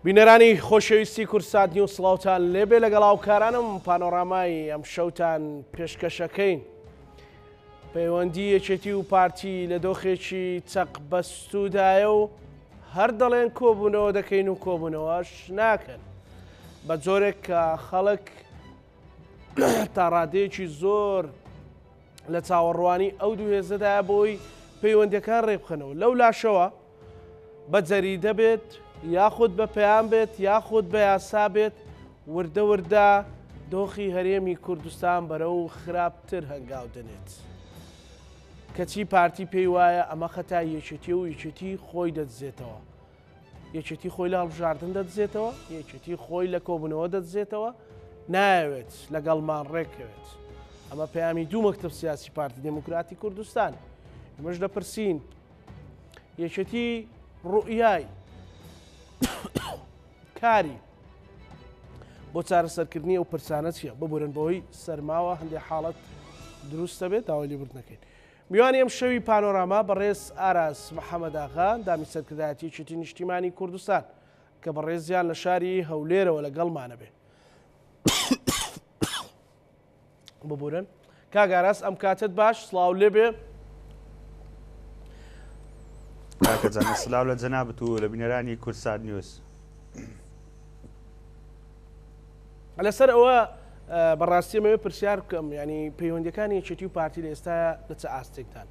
بینەرانی خۆشەویستی کوردسات نیوز سڵاوتان لێبێ لەگەڵ هاوکارانم پانۆرامای ئەم شەوتان پێشکەشەکەین. پەیوەندی یەکێتی و پارتی لە دۆخێکی چەق بەستوودایە و هەر دەڵێن کۆبوونەوە دەکەین و کۆبوونەوەش ناکەن. بە جۆرێک کە خەڵک تا ڕادەیەکی زۆر لە چاوەڕوانی ئەو دوو هێزەدایە بۆی پەیوەندیەکان ڕێکبخەنەوە لەو لاشەوە بە جەریدە بێت یاخود بە پەیام بێت یاخود بە یاسا بێت وردە وردە دۆخی هەرێمی کوردستان بەرەو خراپتر هەنگاو دەنێت. کەچی پارتی پێی وایە ئەمە خەتای یەکێتی و یەکێتی خۆی دەدزێتەوە. یەکێتی خۆی لە هەڵبژاردن دەدزێتەوە، یەکێتی خۆی لە کۆبوونەوە دەدزێتەوە، نایەوێت لەگەڵمان ڕێککەوێت. ئەمە پەیامی دوو مەکتەب سیاسی پارتی دێموکراتی کوردستان. ئێمەش دەپرسین یەکێتی ڕوئیای کاری بۆ چارەسەرکردنی ئەو پرسانە چییە؟ ببورن بەهۆی سەرماوە هەندێک حاڵەت دروست دەبێت داوای لێبوردنەکەین. میوانی ئەم شەوی پانۆراما بەڕێز ئاراس محەمەد ئاغا، ئەندامی سەرکردایەتی یەکێتی نیشتیمانی کوردستان کە بەڕێزیان لە شاری هەولێرەوە لەگەڵمانە بێ. ببورن کاک ئاراس ئەم کاتت باش سڵاو لێبێ. کاکە جان سلااو لە جەنابت و لە بینەرانی کوردسات نیوز. لەسەر ئەوە بەڕاستی ئەمەوێ پرسیار بکەم ینی پەیوەندەکانی یەکێتی و پارتی لە ئێستا لە چ ئاستێکدان؟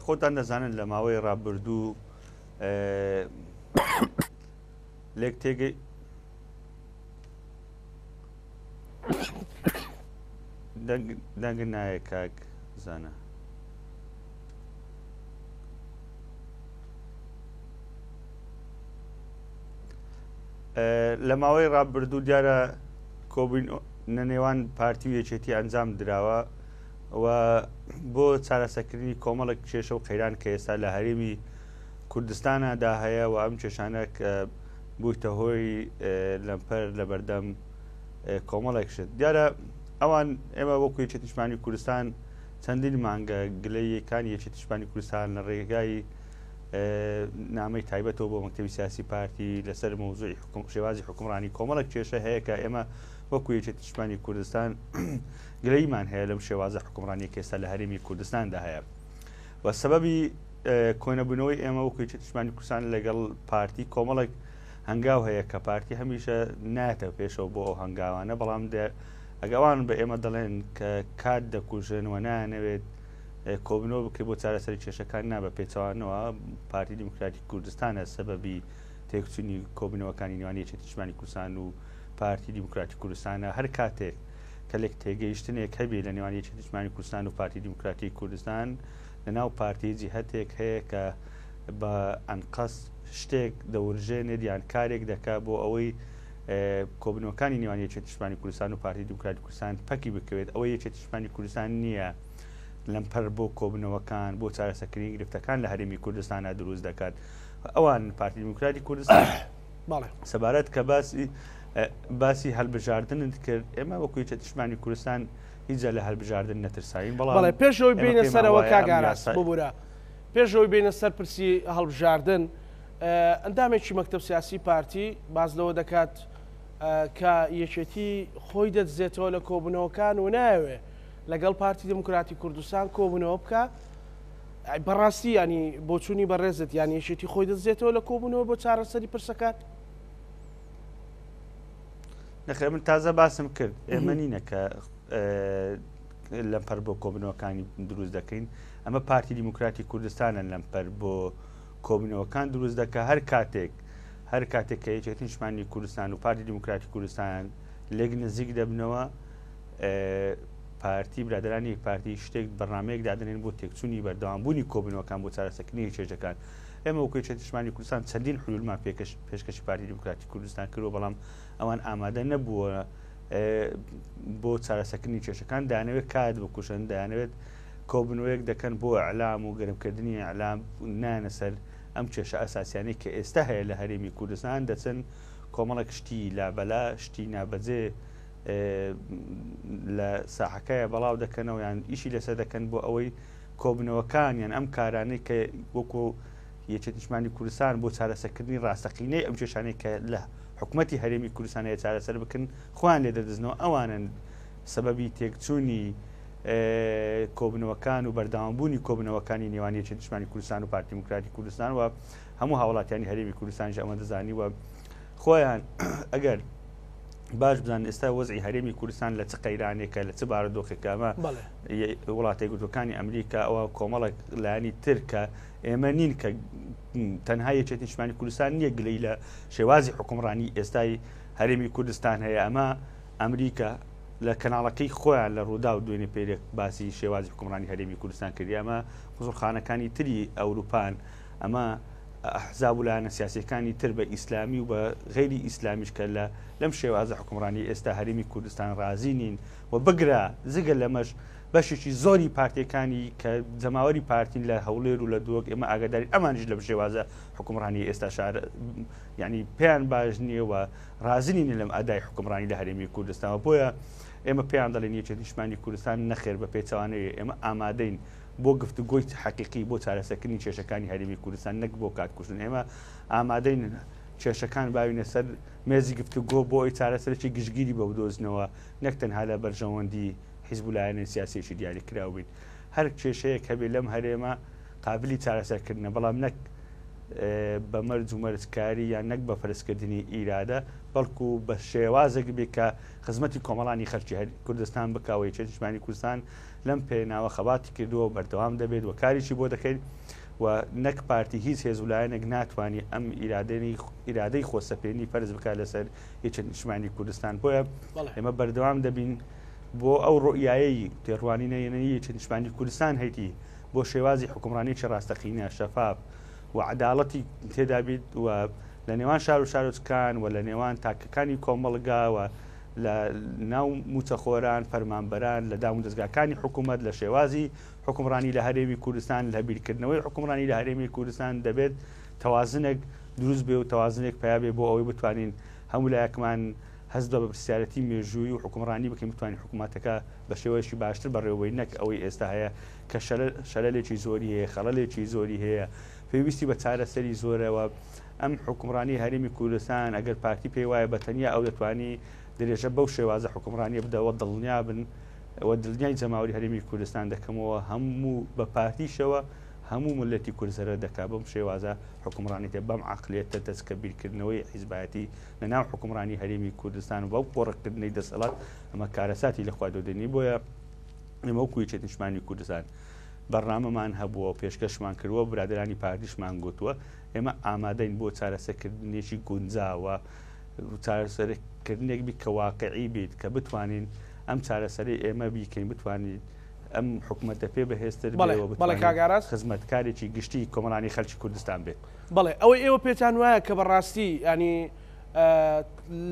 خۆتان دەزانن لە ماوەی ڕابردوو لێک تێگەی دەنگ نایە کاک زانە. لە ماوەی ڕابردوو دیارە کۆبوون لە نێوان پارتی و یەکێتی ئەنجام دراوە و بۆ چارەسەکردنی کۆمەڵێک کێشە و قەیران کە ئێستا لە هەرێمی کوردستاندا هەیە و ئەم کێشانە کە بوویتە هۆی لەمپەر لە بەردەم کۆمەڵێک شت دیارە ئەوان ئێمە وەکو یەکێتی نیشتمانی کوردستان چەندین مانگە گلەیەکانی یەکێتی نیشتمانی کوردستان لە ڕێگای نامەی تایبەتەوە بۆ مەکتەبی سیاسی پارتی لەسەر مەوزوعی حکوم شێوازی حکومڕانی کۆمەڵێک کێشە هەیە کە ئێمە وەکو یەکێتی نیشتمانی کوردستان گلەیمان هەیە لەم شێوازە حکومڕانی کە ئێستا لە هەرێمی کوردستاندا هەیە و سەبەبی کۆنەبوونەوەی ئێمە وەکو یەکێتی نیشتمانی کوردستان لەگەڵ پارتی کۆمەڵێک هەنگاو هەیە کە پارتی هەمیشە نایەتە پێشەوە بۆ ئەو هەنگاوانە بەڵام ئەگەوان بە ئێمە دەڵێن کە کات دەکوژن و نایانەوێت کۆبنەوە بکرێت بۆ چارەسەری کێشەکان نا بە پێچەوانەوە پارتی دیموکراتی کوردستانە سەبەبی تێکچوونی کۆبنەوەکانی نێوان یەکێتی نیشتمانی کوردستان و پارتی دیموکراتی کوردستانە هەر کاتێک کە لێک تێگەیشتنێک هەبێ لە نێوان یەکێتی نیشتمانی کوردستان و پارتی دیموکراتی کوردستان لە ناو پارتی جیهەتێک هەیە کە بە ئەنقەست شتێک دەورژێنێت یان کارێک دەکا بۆ ئەوەی کۆبنەوەکانی نێوان یەکێتی نیشتمانی کوردستان و پارتی دیموکراتی کوردستان پەکی بکەوێت ئەوە یەکێتی نیشتمانی کوردستان نییە لەمپەر بۆ کۆبنەوەکان بۆ چارەسەکردنی گرفتەکان لە هەرێمی کوردستانە دروست دەکات ئەوان پارتی دیموکراتی کوردستان سەبارەت کە باسی باسی هەلبژاردنت کرد ئێمە وەکو یەکێتی نیشتمانی کوردستان هیچ لە هەلبژاردن نەترساین بەڵام بەڵێ پێش ئەوەی بینە سەرەوە کاک ئاراس ببورە پێش ئەوەی بینە سەر پرسی هەڵبژاردن ئەندامێکی مەکتەب سیاسی پارتی باز لەوە دەکات کە یەکێتی خۆی دەدزێتەوە لە کۆبوونەوەکان و نایەوێ لەگەڵ پارتی دیموکراتی کوردستان کۆبوونەوە بکە بەڕاستی ینی بۆچوونی بەڕێزت یان یەکێتی خۆی دەزێتەوە لە کۆبوونەوە بۆ چارەسەری پرسەکان؟ نەخێر من تازە باسم کرد ئێمە نینە کە لەمپەر بۆ کۆبنەوەکانی دروست دەکەین ئەمە پارتی دیموکراتی کوردستانە لەمپەر بۆ کۆبنەوەکان دروست دەکە هەر کاتێک هەر کاتێک کە یەکێتی نیشتمانی کوردستان و پارتی دیموکراتی کوردستان لێک نزیک دەبنەوە پارتی برادرانی پارتی شتێک بەرنمەیەک دادنێن بۆ تێکچوونی بەردەوامبوونی کۆبنەوەکان بۆ چارەسەکردنی کێشەکان ئێمە وەکو یەکێتی نیشتمانی کوردستان چەندین حلولمان پێکەش پێشکەشی پارتی دیموکراتی کوردستان کردووە بەڵام ئەوان ئامادە نەبووە بۆ چارەسەکردنی کێشەکان دانەوێت کات بکوژن دەیانەوێت کۆبنەوەیەک دەکەن بۆ ئەلام و گەرمکردنی ئەلام نانە سەر ئەم کێشە ئەساسیانەی کە ئێستا هەیە لە هەرێمی کوردستان دەچن کۆمەڵێک شتی لابەلا شتی نابەجێ لە ساحەکەیە بەڵاو دەکەنەوە یان ئیشی لەسەر دەکەن بۆ ئەوەی کۆبنەوەکان یان ئەم کارانەی کە وەکو یەکێتی نیشتمانی کوردستان بۆ چارەسەرکردنی ڕاستەقینەی ئەم کێشانەی کە لە حکومەتی هەرێمی کوردستان هەیە چارەسەر بکەن خۆیان لێ دەدزنەوە ئەوانن سەبەبی تێکچوونی کۆبنەوەکان و بەردەوامبوونی کۆبنەوەکانی نێوان یەکێتی نیشتمانی کوردستان و پارتی دیموکراتی کوردستان و هەموو هاوڵاتیانی هەرێمی کوردستانیش ئەمە دەزانی و خۆیان ئەگەر باش بزانن ئێستا وەزعی هەرێمی کوردستان لە چ قەیرانێکە لە چ بارودۆخێکە ئەمە وڵاتە یەکگرتووەکانی ئەمریکا ئەوە کۆمەڵێک لایەنی تر کە ئێمە نین کە تەنها یەکێتی نیشتمانی کوردستان نییە گلەی لە شێوازی حکومڕانی ئێستای هەرێمی کوردستان هەیە ئەمە ئەمریکا لە کەناڵەکەی خۆیان لە ڕوودا و دوێنێ پێرێک باسی شێوازی حکومڕانی هەرێمی کوردستان کردی ئەمە قوزڵخانەکانی تری ئەوروپان ئەمە ئەحزاب و لایەنە سیاسیەکانی تر بە ئیسلامی و بە غەیری ئیسلامیش کە لە لەم شێوازە حوکمڕانی ئێستا هەرێمی کوردستان ڕازی نین و بگرە جگە لەمەش بەشێکی زۆری پارتیەکانی کە جەماوەری پارتین لە هەوڵێر و لە دهۆک ئێمە ئاگادارین ئەمانیش لەم شێوازە حوکمڕانی ئێستا شار یعنی پێیان باش نییە و ڕازی نین لەم ئەدای حوکمڕانی لە هەرێمی کوردستان و بۆیە ئێمە پێیان دەڵێن یەکێتی نیشتمانی کوردستان نەخێر بە پێچەوانەوەی ئێمە ئامادەین بۆ گفتوگۆی حەقیقی بۆ چارەسەرکردنی کێشەکانی هەرێمی کوردستان نەک بۆ کات کوشتن ئێمە ئامادەین کێشەکان باوینە سەر مێزی گفتوگۆ بۆ ئەوی چارەسەرێکی گشتگیری بۆ بدۆزنەوە نەک تەنها لە بەرژەوەندی حیزب و لایەنە سیاسیەکی دیاریکراو بین هەر کێشەیەک هەبێ لەم هەرێمە قابلی چارەسەرکردنە بەڵام نەک بە مەرج و مەرجکاری یان نەک بە فەرزکردنی ئیرادە بەڵکو بە شێوازێک بێ کە خزمەتی کۆمەڵانی خەلکی کوردستان بکا و یەکێتی نیشتمانی کوردستان لەم پێناوە خەباتی کردووە و بەردەوام دەبێت و کاریشی بۆ دەکەین و نەک پارتی هیچ هێز و لایەنێک ناتوانانی ئەم ئیرادەی خۆسەپێنی فەرز بکات لەسەر یەکێتی نیشتمانی کوردستان بۆیە ئێمە بەردەوام دەبین بۆ ئەو ڕۆیایی تێڕوانینە یەکێتی نیشتمانی کوردستان هەیتی بۆ شێوازی حکومڕانیی ڕاستەقینە شەفاف و عەداڵەتی تێدا بیت و لە نێوان شار و شارۆچکان و لە نێوان تاکەکانی کۆمەڵگا و لە ناو مووچەخۆران، فەرمانبەران، لە دامودەزگاکانی حکوومەت، لە شێوازی حوکمڕانی لە هەرێمی کوردستان، لە بیرکردنەوەی حوکمڕانی لە هەرێمی کوردستان دەبێت تەوازنێک دروست بێ و تەوازنێک پەیا بێ بۆ ئەوەی بتوانین هەموو لایەکمان هەست بە بەرپرسیارەتی مێژوویی و حوکمڕانی بکەین بتوانین حکوومەتەکە بە شێوەیەکی باشتر بەڕێوەبەین نەک ئەوەی ئێستا هەیە کە شەلەلێکی زۆری هەیە، خەڵەلێکی زۆری هەیە، پێویستی بە چارەسەری زۆرە و ئەم حوکمڕانی هەرێمی کوردستان ئەگەر پارتی پێی وایە بە تەنیا ئەو دەتوانی درێژە بەو شێوازە حوکمڕانیە بدەوە دڵنیابن و دڵنیای جەماوەری هەرێمی کوردستان دەکەمەوە هەموو بە پارتیشەوە هەموو ملەتی کورد زەرەر دەکات بەم شێوازە حوکمڕانیتە بەم عەقلیەتە تەسکە بیرکردنەوەی حیزبایەتی لە ناو حوکمڕانی هەرێمی کوردستان و بەو قۆڕکردنەی دەسەڵات ئەمە کارەساتی لە خوا دۆدێنی بۆیە ئێمە وەکو یەکێتی نیشتمانی کوردستان بەرنامەمان هەبووە و پێشکەشمان کردووە برادەرانی پارتیشمان گوتووە ئێمە ئامادەین بۆ چارەسەرکردنێکی گونجاوە چارەسەرکردنێک بی کە واقعی بیت کە بتوانین ئەم چارەسەری ئێمە بیکەین بتوانین ئەم حکوومەتە پێ بەهێزتر بەڵێ خزمەتکارێکی گشتی کۆمەڵانی خەلکی کوردستان بێت. بەڵێ ئەوەی ئێوە پێتان وایە کە بەڕاستی ینی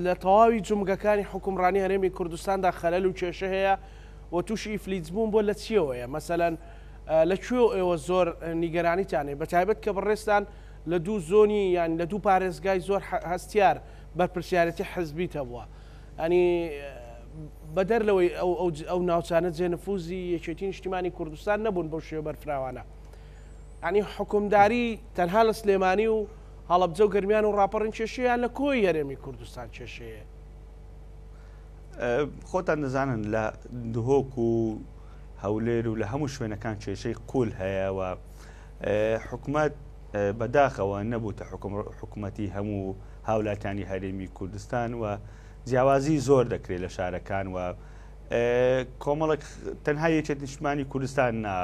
لە تەواوی جومگەکانی حکومڕانی هەرێمی کوردستاندا خەلەل و کێشە هەیە و تووشی ئیفلیج بوون بۆ لە چیەوەیە مەسەلەن لە کوێ ئێوە زۆر نیگەرانیتان هەیە بەتایبەت کە بەڕێزتان لە دوو زۆنی یان لە دوو پارێزگای زۆر هەستیار بەرپرسیارەتی حزبیت هەبووە ئەنی بەدەر لەوەی ئەو ئەو ناوچانە جێنفوزی یەکێتی نیشتیمانی کوردستان نەبوون بەو شێوە بەرفراوانە ئەنی حکومداری تەنها لە سلێمانی و هەڵەبجە و گەرمیان و ڕاپەڕین کێشەیە لە کۆی هەرێمی کوردستان کێشەیە خۆتان دەزانن لە دهۆک و هەولێر و لە هەموو شوێنەکان کێشەی قول هەیە و حکومەت بەداخەوە نەبووتە حکومەتی هەموو هاولاتانی هەرێمی کوردستان و جیاوازی زۆر دەکرێت لە شارەکان و کۆمەڵک تەنها یەکێت نیشتمانی کوردستان نا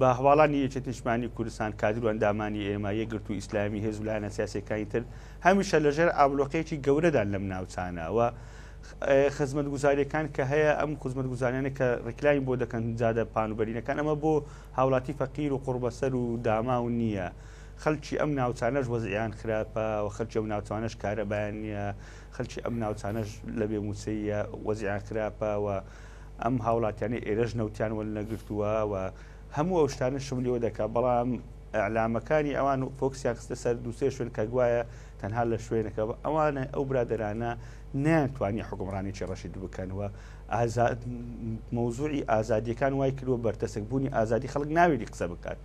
بە هەواڵانی یەکێت نیشتمانی کوردستان کادر و ئەندامانی ئێمە یەکگرتوو ئیسلامی هێز و لایەنە سیاسەکانی تر هەمیشە لەژێر ئابلۆقەیەکی گەورەدان لەم ناوچانە و خزمەتگوزاریەکان کە هەیە ئەم خزمەتگوزاریانە کە ڕیکلامی بۆ دەکەن جادە پانوبەرینەکان ئەمە بۆ هاوڵاتی فەقیر و قوڕبەسەر و داماو نییە خەلکی ئەم ناوچانەش وەزعیان خراپە و خەلکی ئەم ناوچانەش کارەبایان نییە خەلکی ئەم ناوچانەش لە بێ مووچەیە وەزعیان خراپە و ئەم هاوڵاتیانەی ئێرەش نەوتیان وەرنەگرتووە و هەموو ئەو شتانە شملیەوە دەکات بەڵام. ئیعلامەکانی ئەوان فۆکسیان خستە سەر دووسێ شوێن کە گوایە تەنها لە شوێنەکە ئەوانە ئەو برادەرانە نەیانتوانی حوکمڕانیی ڕەشید بکەن و ئازاد مەوزوعی ئازادیەکان وای کردووە بەرتەسک بوونی ئازادی خەڵک ناوێری قسە بکات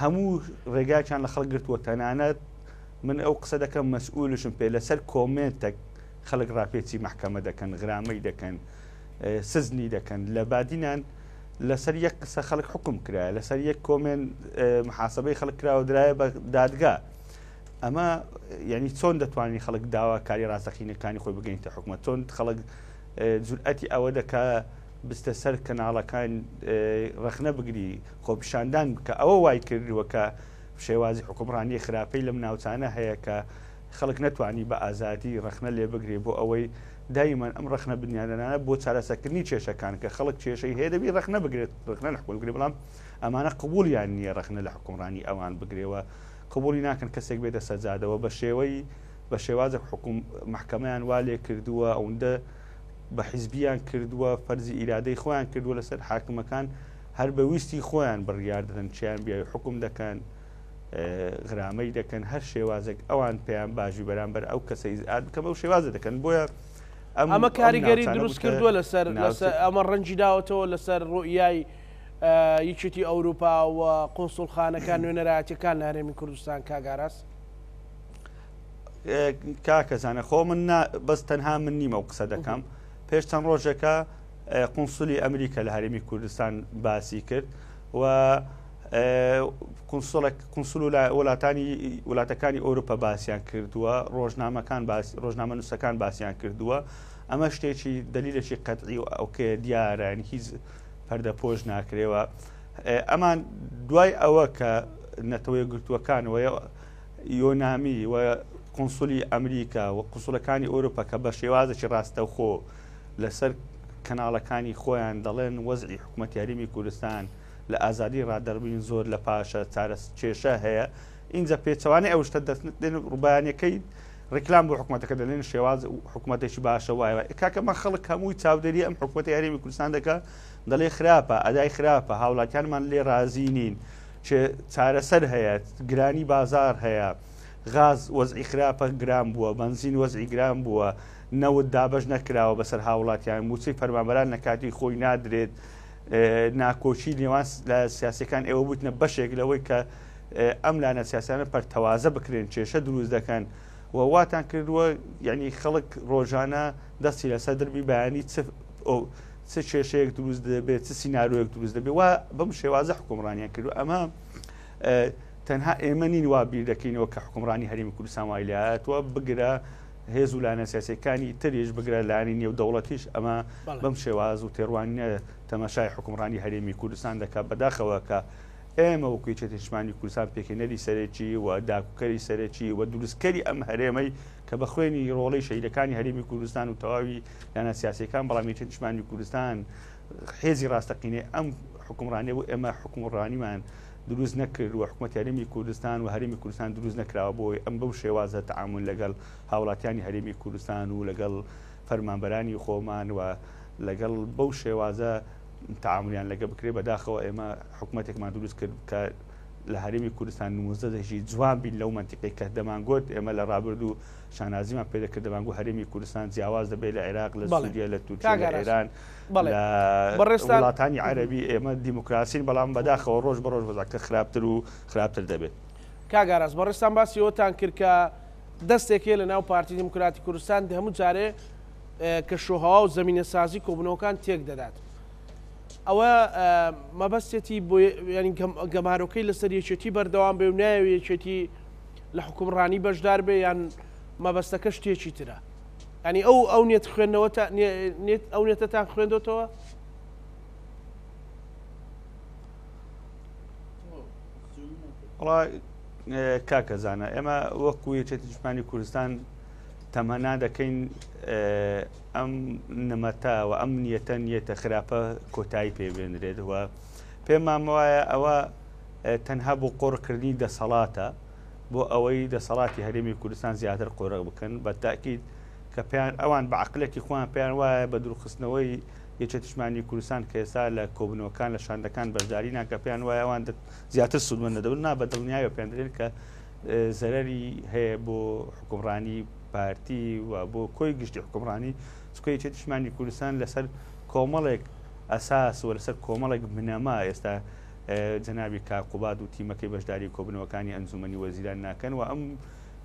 هەموو ڕێگاکیان لە خەڵک گرتووە تەنانەت من ئەو قسە دەکەم مەسئولشم پێ لەسەر کۆمێنتێک خەڵک ڕاپێچی محکەمە دەکەن غرامەی دەکەن سزنی دەکەن لە بادینان لەسەر یەک قسە خەڵک حکوم کرایە لەسەر یەک کۆمێن محاسبەی خەڵک کراوە درایە بە دادگا ئەمە یعنی چۆن دەتوانانی خەڵک داواکاری ڕاستەقینەکانی خۆی بگەینتە حکومەت چۆن خەڵک جورئەتی ئەوە دەکا بستە سەر کەناڵەکان ڕەخنە بگری خۆپیشاندان بکە ئەوە وای کردووە کە شێوازی حکومڕانی خراپەی لەم ناوچانە هەیە کە خەڵک نەتوانی بە ئازادی ڕەخنە لێ بگرێ بۆ ئەوەی دایمەن ئەم ڕەخنە بنیادەنانە بۆ چارەسەکردنی کێشەکان کە خەڵک کێشەی هەیە دەبی ڕەخنە بگرێت ڕەخنە لە حکومەت بگرێ بەڵام ئەمانە قبوڵیان نییە ڕەخنە لە حکومڕانی ئەوان بگرێەوە قبوڵی ناکەن کەسێک بێتە سەجادەوە بە شێوەی بە شێوازێک حکوم مەحکەمەیان وا لێ کردووە ئەوەندە بە حیزبیان کردووە فەرزی ئیرادەی خۆیان کردووە لەسەر حاکمەکان هەر بە ویستی خۆیان بڕیار دەدەن چیان بیاوی حکوم دەکەن غرامەی دەکەن هەر شێوازێک ئەوان پێیان باشی بەرامبەر ئەو کەسە ئیزعاد بکەم ئەو شێوازە دەکەن بۆیە ئەمە کاریگەری دروست کردووە لەسەر ئەمە ڕەنجی داوەتەوە لەسەر ڕوئیای یەکێتی ئەوروپا و قونسوڵخانەکان نوێنەرایەتیەکان لە هەرێمی کوردستان کاک ئاراس؟ کاکە زانە خۆ من بەس تەنها من نیمە و قسە دەکەم پێش چەند ڕۆژێکە قونسولی ئەمریکا لە هەرێمی کوردستان باسی کرد و قونسڵێک قونسل و وڵاتانی وڵاتەکانی ئەوروپا باسییان کردووە ڕۆژنامەکان باس ڕۆژنامە نووسەکان باسییان کردووە ئەمە شتێکی دلیلێکی قەتعی و ئەوکێ دیارە هیچ پەردەپۆش ناکرێەوە. ئەمان دوای ئەوە کە نەتەوە یەکگرتووەکان و یۆنامی و قونسولی ئەمریکا و قونسولەکانی ئەوروپا کە بە شێوازێکی ڕاستەوخۆ لەسەر کەناڵەکانی خۆیان دەڵێن وەزعی حکوومەتی هەرێمی کوردستان لە ئازادی ڕادەربین زۆر لە پاشە چارە کێشە هەیە ئینجا پێچەوانەی ئەو شتە دەستن ڕوبایانەکەی ڕیکلام بۆ حکومەتەکە دەلێن شێواز حکومەتێکی باشە وایە کاکە مە خەڵک هەمووی چاودێری ئەم حکومەتی هەرێمی کوردستان دەکا دەڵێ خراپە ئەدای خراپە هاوڵاتیانمان لێ ڕازی نین چارەسەر هەیە گرانی بازار هەیە غاز وەزعی خراپە گران بووە بەنزین وەزعی گران بووە نەوت دابەش نەکراوە بەسەر هاوڵاتیان موچەی فەرمانبەران لە کاتی خۆی نادرێت ناکۆکی نێوان لە سیاسەکان ئێوە بووتنە بەشێک لەوەی کە ئەم لایەنە سیاسیانە پەرتەوازە بکرێن کێشە دروست دەکەن و واتان کردووە یعنی خەڵک ڕۆژانە دەستی لەسەر دربی بەیانی چ چ کێشەیەک دروست دەبێت چ سیناریۆیەک دروست دەبێت وا بەم شێوازە حکومڕانیان کردو ئەمە تەنها ئێمە نین وا بیر دەکەینەوە کە حکومڕانی هەرێمی کوردستان وای لاتوە بگرە هێز و لایەنە سیاسەکانی تریش بگرە لایەنی نێو دەوڵەتیش ئەمە بەم شێواز و تێڕوانینە تەماشای حکومڕانی هەرێمی کوردستان دەکات بەداخەوە کە ئێمە وەکو یەکێتی نیشتمانی کوردستان پێکهێنەری سەرەکی و داکوکەری سەرەکی و دروستکەری ئەم هەرێمەی کە بە خوێنی ڕۆڵەی شەهیدەکانی هەرێمی کوردستان و تەواوی لایەنە سیاسیەکان بەڵام یەکێتی نیشتمانی کوردستان هێزی ڕاستەقینەی ئەم حکومڕانیە بوو ئێمە حکومڕانیمان دروست نەکرد و حکومەتی هەرێمی کوردستان و هەرێمی کوردستان دروست نەکراوە بۆی ئەم بەو شێوازە تەعامول لەگەڵ هاوڵاتیانی هەرێمی کوردستان و لەگەڵ فەرمانبەرانی خۆمان و لەگەڵ بەو شێوازە تەعامولیان لەگە بکرێ بەداخەوە ئێمە حکومەتێکمان دروست کرد کە لە هەرێمی کوردستان نموزەێکی جوان بین لەو منتیقی کە دەمانگوت ئێمە لە ڕابردوو شانازیمان پێ دەکرد دەمانگو هەرێمی کوردستان جیاواز دەبێت لە عێراق لە سووریا لە تورکیا لە ئێران وڵاتانی عەربی ئێمە دیموکراسین بەڵام بەداخەوە ڕۆژ بە ڕۆژ وەزعەکە خراپتر و خراپتر دەبێت. کاک ئاراس بەڕێزتان باسی ئەوەتان کرد کە دەستێک هەیە لە ناو پارتی دیموکراتی کوردستان هەموو جارێ کەشوهەوا و زەمینەسازی کۆبوونەوەکان تێک دەدات. ئەوە مەبەستێتی بۆ ینی گەمارۆکەی لەسەر یەکێتی بەردەوام بێ و نایەوێ یەکێتی لە حکومڕانی بەشدار بێ یان مەبەستەکە شتێکی ترە ینی ئەو ئەو نێت خوێندنەوە ئەو نێتەتان خوێندۆتەوە؟ وڵا کاکە زانە ئێمە وەکو یەکێتی نیشتمانی کوردستان تەمەنا دەکەین ئەم نمەتە و ئەم نیەتە نیەتە خراپە کۆتایی پێبێنرێت و پێمان وایە ئەوە تەنها بۆ قۆڕکردنی دەسەڵاتە بۆ ئەوەی دەسەڵاتی هەرێمی کوردستان زیاتر قۆرغ بکەن بە تاکیید کە پێیان ئەوان بە عقلێکی خۆیان پێیان وایە بە دوورخستنەوەی یەکێتی نیشتمانی کوردستان کە ئێستا لە کۆبوونەوەکان لە شاندەکان بەشداری ناکە پێیان وایە ئەوان زیاتر سوودمەند دەبن نا بە دڵنیایەوە پێیان دەڵێن کە زەرەری هەیە بۆ حکومڕانی پارتی و بۆ کۆی گشتی حکومڕانی چونکە یەکێتی نیشتمانی کوردستان لەسەر کۆمەڵێک ئەساس و لەسەر کۆمەڵێک بنەما ئێستا جەنابی کاک قوباد و تیمەکەی بەشداری کۆبنەوەکانی ئەنجومەنی وەزیران ناکەن و ئەم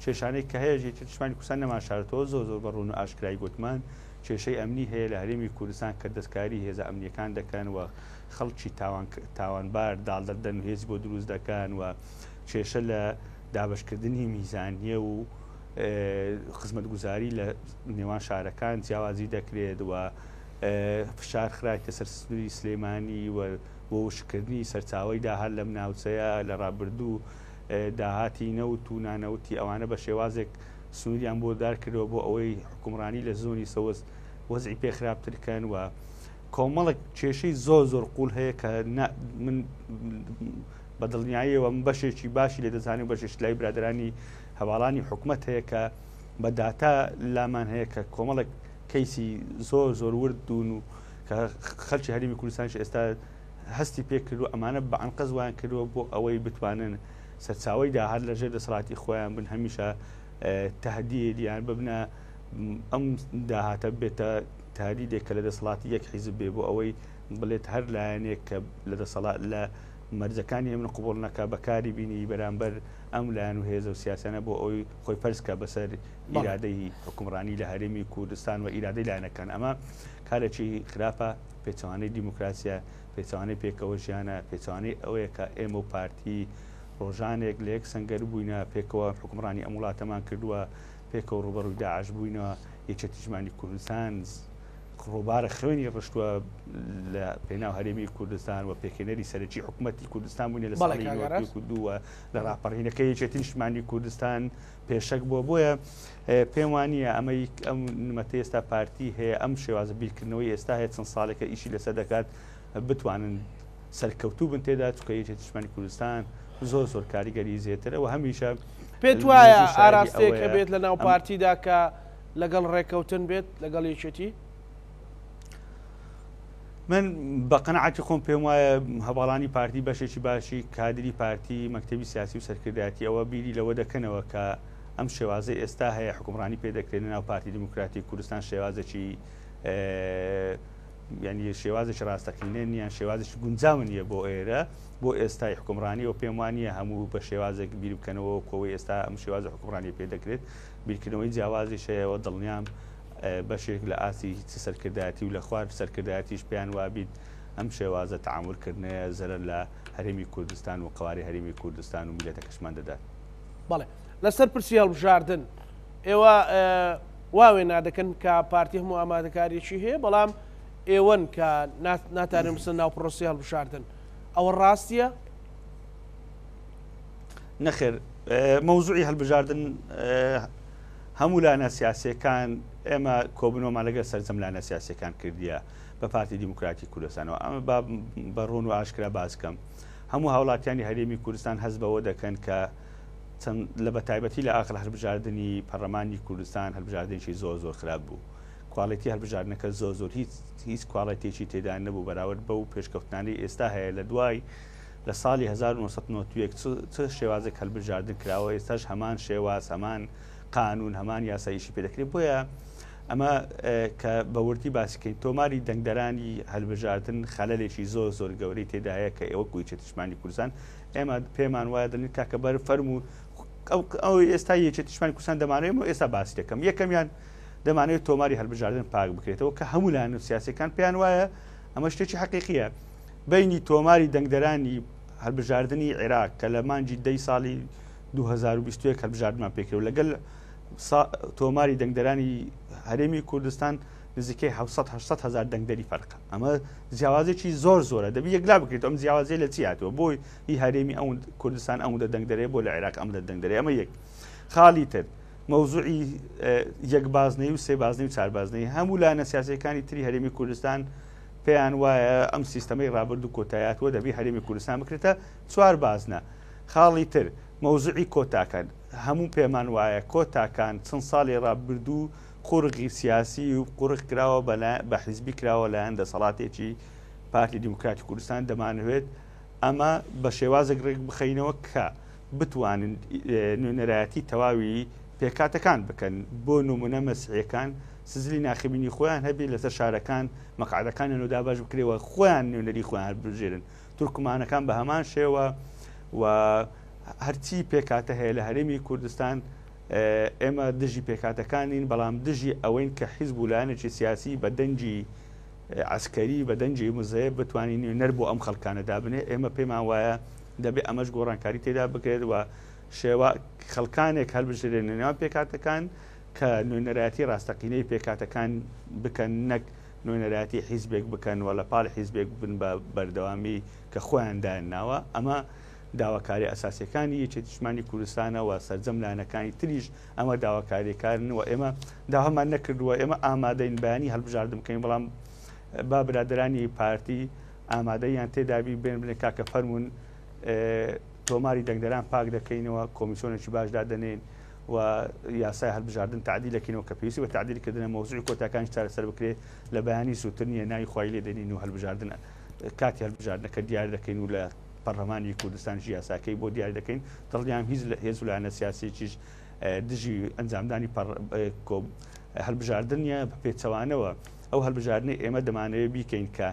کێشانەی کە هەیە یەکێتی نیشتمانی کوردستان نەمانشارێتەوە زۆر زۆر بە ڕوون و ئاشکرای گوتمان کێشەی ئەمنی هەیە لە هەرێمی کوردستان کە دەستکاری هێزە ئەمنیەکان دەکەن و خەڵکی تاوانبار داڵدەدەن و هێز بۆ دروست دەکەن و کێشە لە دابەشکردنی میزانیە و خزمەتگوزاری لە نێوان شارەکان جیاوازی دەکرێت و فشار خرایتە سەر سنووری سلێمانی و بۆ وشکردنی سەرچاوەی داهات لەم ناوچەیە لە ڕابردوو داهاتی نەوت و نانەوتی ئەوانە بە شێوازێک سنووریان بۆ دار کردەوە بۆ ئەوەی حکومڕانی لە زۆنی سەوز وەزعی پێ خراپتر کەن و کۆمەڵک کێشەی زۆر زۆر قوڵ هەیە کە من بە دڵنیاییەوە من بەشێکی باشی لێ دەزانین و بەشێکی لای برادەرانی هەواڵانی حکومەت هەیە کە بە داتا لامان هەیە کە کۆمەڵێک کەیسی زۆر زۆر ورد دوون و کە خەلکی هەرێمی کوردستانیش ئێستا هەستی پێ کردووە ئەمانە بە ئەنقەست وایان کردووە بۆ ئەوەی بتوانن سەرچاوەی داهات لە ژێر دەسەڵاتی خۆیان بن هەمیشە تهدید یان ببنە ئەم داهاتە بێتە تهدیدێک کە لە دەسەڵاتی یەک حیزب بێ بۆ ئەوەی بڵێت هەر لایەنێک کە لە دەسەڵات لە مەرجەکانی ئەمن قبوڵ نەکا بەکاری بینی بەرامبەر ئەم لایەن و هێزە و سیاسیانە بۆ ئەوەی خۆی فەرز کا بەسەر ئیرادەی حوکمڕانی لە هەرێمی کوردستان و ئیرادەی لایەنەکان ئەمە کارێکی خراپە پێچەوانەی دیموکراسیە پێچەوانەی پێکەوە ژیانە پێچەوانەی ئەوەیە کە ئێمە و پارتی ڕۆژانێک لە یەک سەنگەر بووینە پێکەوە حوکمڕانی ئەم وڵاتەمان کردووە پێکەوە ڕووبەڕووی داعش بووینەوە یەکێتی نیشتمانی کوردستان ڕووبارە خوێنی ڕشتووە لە پێناو هەرێمی کوردستان و پێکهێنەری سەرەکی حکوومەتی کوردستان بووینە لە ساڵی 92 و لە ڕاپەڕینەکە یەکێتی نیشتمانی کوردستان پێشەک بووە بۆیە پێم وانە ئەمەی ئەم نمەتە ئێستا پارتی هەیە ئەم شێوازە بیرکردنەوەی ئێستا هەیە چەند ساڵێکە ئیشی لەسەر دەکات بتوانن سەرکەوتوو بن تێدا چونکە یەکێتی نیشتمانی کوردستان زۆر زۆر کاریگەری زیاترە و هەمیشە پێت وایە ئاراستەیەک هەبێت لە ناو پارتیدا کە لەگەڵ ڕێکەوتن بێت لەگەڵ یەکێتی؟ من بە قەناعەتی خۆم پێم وایە هەواڵانی پارتی بەشێکی باشی کادری پارتی مەکتەبی سیاسی و سەرکردایەتی ئەوە بیری لەوە دەکەنەوە کە ئەم شێوازەی ئێستا هەیە حکومڕانی پێ دەکرێت ناو پارتی دیموکراتی کوردستان شێوازێکی یعنی شێوازێکی ڕاستەقینە نییە شێوازێکی گونجاو نییە بۆ ئێرە بۆ ئێستای حکومڕانی و پێم وانە هەموو بە شێوازێک بیر بکەنەوە کۆی ئێستا ئەم شێوازە حکومڕانی پێ دەکرێت بیرکردنەوەی جیاوازیش هەیە و دڵنیام بەشێک لە ئاستی چ سەرکردایەتی و لە خوار سەرکردایەتیش پێیان وابیت ئەم شێوازە تەعامول کردنەیە زەرەر لە هەرێمی کوردستان و قەوارەی هەرێمی کوردستان و میللەتەکەشمان دەدات. بەڵێ لەسەر پرسی هەڵبژاردن ئێوە وا وێنا دەکەن کە پارتی هەموو ئامادەکاریەکی هەیە بەڵام ئێوەن کە ناتانن بچنە ناو پرۆسی هەڵبژاردن ئەوە ڕاستیە؟ نەخێر مەوزوعی هەلبژاردن هەموو لایەنە سیاسیەکان ئێمە کۆبنەوەمان لەگەل سەرجەم لایەنە سیاسیەکان کردیە بە پارتی دیموکراتی کوردستانەوە ئەمە با بە ڕوون و ئاشکرا باس کەم هەموو هاوڵاتیانی هەرێمی کوردستان هەست بەوە دەکەن کە چەند لە بەتایبەتی لە ئاخر هەلبژاردنی پەرلەمانی کوردستان هەلبژاردنێکی زۆر زۆر خراپ بوو کواڵێتی هەلبژاردنەکە زۆر زۆر هیچ هیچ کواڵێتێکی تێدا نەبوو بەراورد بەو پێشکەوتنانەی ئێستا هەیە لە دوای لە ساڵی 1991 چ شێوازێک هەلبژاردن کراوە ئێستاش هەمان شێواز هەمان قانون هەمان یاسا ئیشی پێ دەکرێت بۆیە ئەمە کە بە وردی باسیکەین تۆماری دەنگدەرانی هەلبژاردن خەلەلێکی زۆر زۆر گەورەی تێدایە کە ئێوە کویچێتی نیشتمانی کوردستان ئێمە پێمان وایە دەڵێن کاکە بەر فەرموو ئەو ئێستا یەکێتی نیشتمانی کوردستان دەمانەوێت و ئێستا باسی دەکەم یەکەمیان دەمانەوێت تۆماری هەلبژاردن پاک بکرێتەوە کە هەموو لایەن و سیاسەکان پێیان وایە ئەمە شتێکی حەقیقیە بەینی تۆماری دەنگدەرانی هەلبژاردنی عێراق کە لە مانگی دەی ساڵی 2021 هەلبژاردنمان پێکرد و لەگەل تۆماری دەنگدەرانی هەرێمی کوردستان نزیکەی 700 800 هزار دەنگدەری فەرقە ئەمە جیاوازێکی زۆر زۆرە دەبی یەکلا بکرێت ئەم جیاوازی لە چی هاتووە بۆی هی هەرێمی ئەو کوردستان ئەوەندە دەنگدەرێ بۆ لە عێراق ئەم لە دەنگدەرێ ئەمە یەک خاڵی تر مەوزوعی یەک بازنەی و سێ بازنەی و چار بازنەی هەموو لایەنە سیاسەکانی تری هەرێمی کوردستان پێیان وایە ئەم سیستەمەی ڕابردوو کۆتایاتوە دەبی هەرێمی کوردستان بکرێتە چوار بازنە. خاڵی تر، مەوزوعی کۆتاکان، هەموو پێمان وایە کۆتاکان چەند ساڵی ڕابردوو قورغی سیاسی و قورغ کراوە بە حیزبی کراوە لایەن دەسەڵاتێکی پارتی دیموکراتی کوردستان دەمانەوێت ئەمە بە شێوازێک ڕێک بخەینەوە کە بتوانن نوێنەرایەتی تەواوی پێکهاتەکان بکەن بۆ نمونە مەسیحیەکان سزلی ناخبینی خۆیان هەبێ لەسەر شارەکان مەقعدەکانیان و دابەش بکرێەوە خۆیان نوێنەری خۆیان هەڵبژێرن تورکمانەکان بە هەمان شێوە و هەرچی پێکهاتە هەیە لە هەرێمی کوردستان ئێمە دژی پێکهاتەکانین بەڵام دژی ئەوەین کە حیزب و لایەنێکی سیاسی بە دەنگی عەسکەری بە دەنگی مزەیەف بتوانین نوێنەر بۆ ئەم خەڵکانە دابنێ ئێمە پێمان وایە دەبێ ئەمەش گۆڕانکاری تێدا بکرێت و شێوە خەڵکانێک هەلبژێرێن لە نێوان پێکهاتەکان کە نوێنەرایەتی ڕاستەقینەی پێکهاتەکان بکەن نەک نوێنەرایەتی حیزبێک بکەن و لە پاڵ حیزبێک بن بە بەردەوامی کە خۆیان دایان ناوە ئەمە داواکاری ئەساسیەکانی یەکێتی نیشتمانی کوردستانە و سەرجەم لایەنەکانی تریش ئەمە داواکاریەکانن و ئێمە داوامان نەکردووە ئێمە ئامادەین بەیانی هەڵبژاردن بکەین بەڵام با برادرانی پارتی ئامادەیان تێدابی بێن بنێ کاکە فەرمونون تۆماری دەنگدەران پاک دەکەینەوە کۆمیسیۆنێکی باش دادەنێین و یاسای هەڵبژاردن تعدیل دەکەینەوە کە پێویستی بە تعدیلکردنە مەوزوعی کۆتاکانیش چارەسەر بکرێت لە بەیانی زووتر نییە ناوی خوای لێ دەنین و هەڵبژاردن کاتی هەڵبژاردنەکە دیار دەکەین و لە پەرلەمانی کوردستانیش یاساکەی بۆ دیار دەکەین دڵنیام هیچ هێز و لایەنە سیاسیەکیش دژی ئەنجامدانی هەڵبژاردن نییە بە پێچەوانەوە ئەو هەڵبژاردنەی ئێمە دەمانەوێت بیکەین کە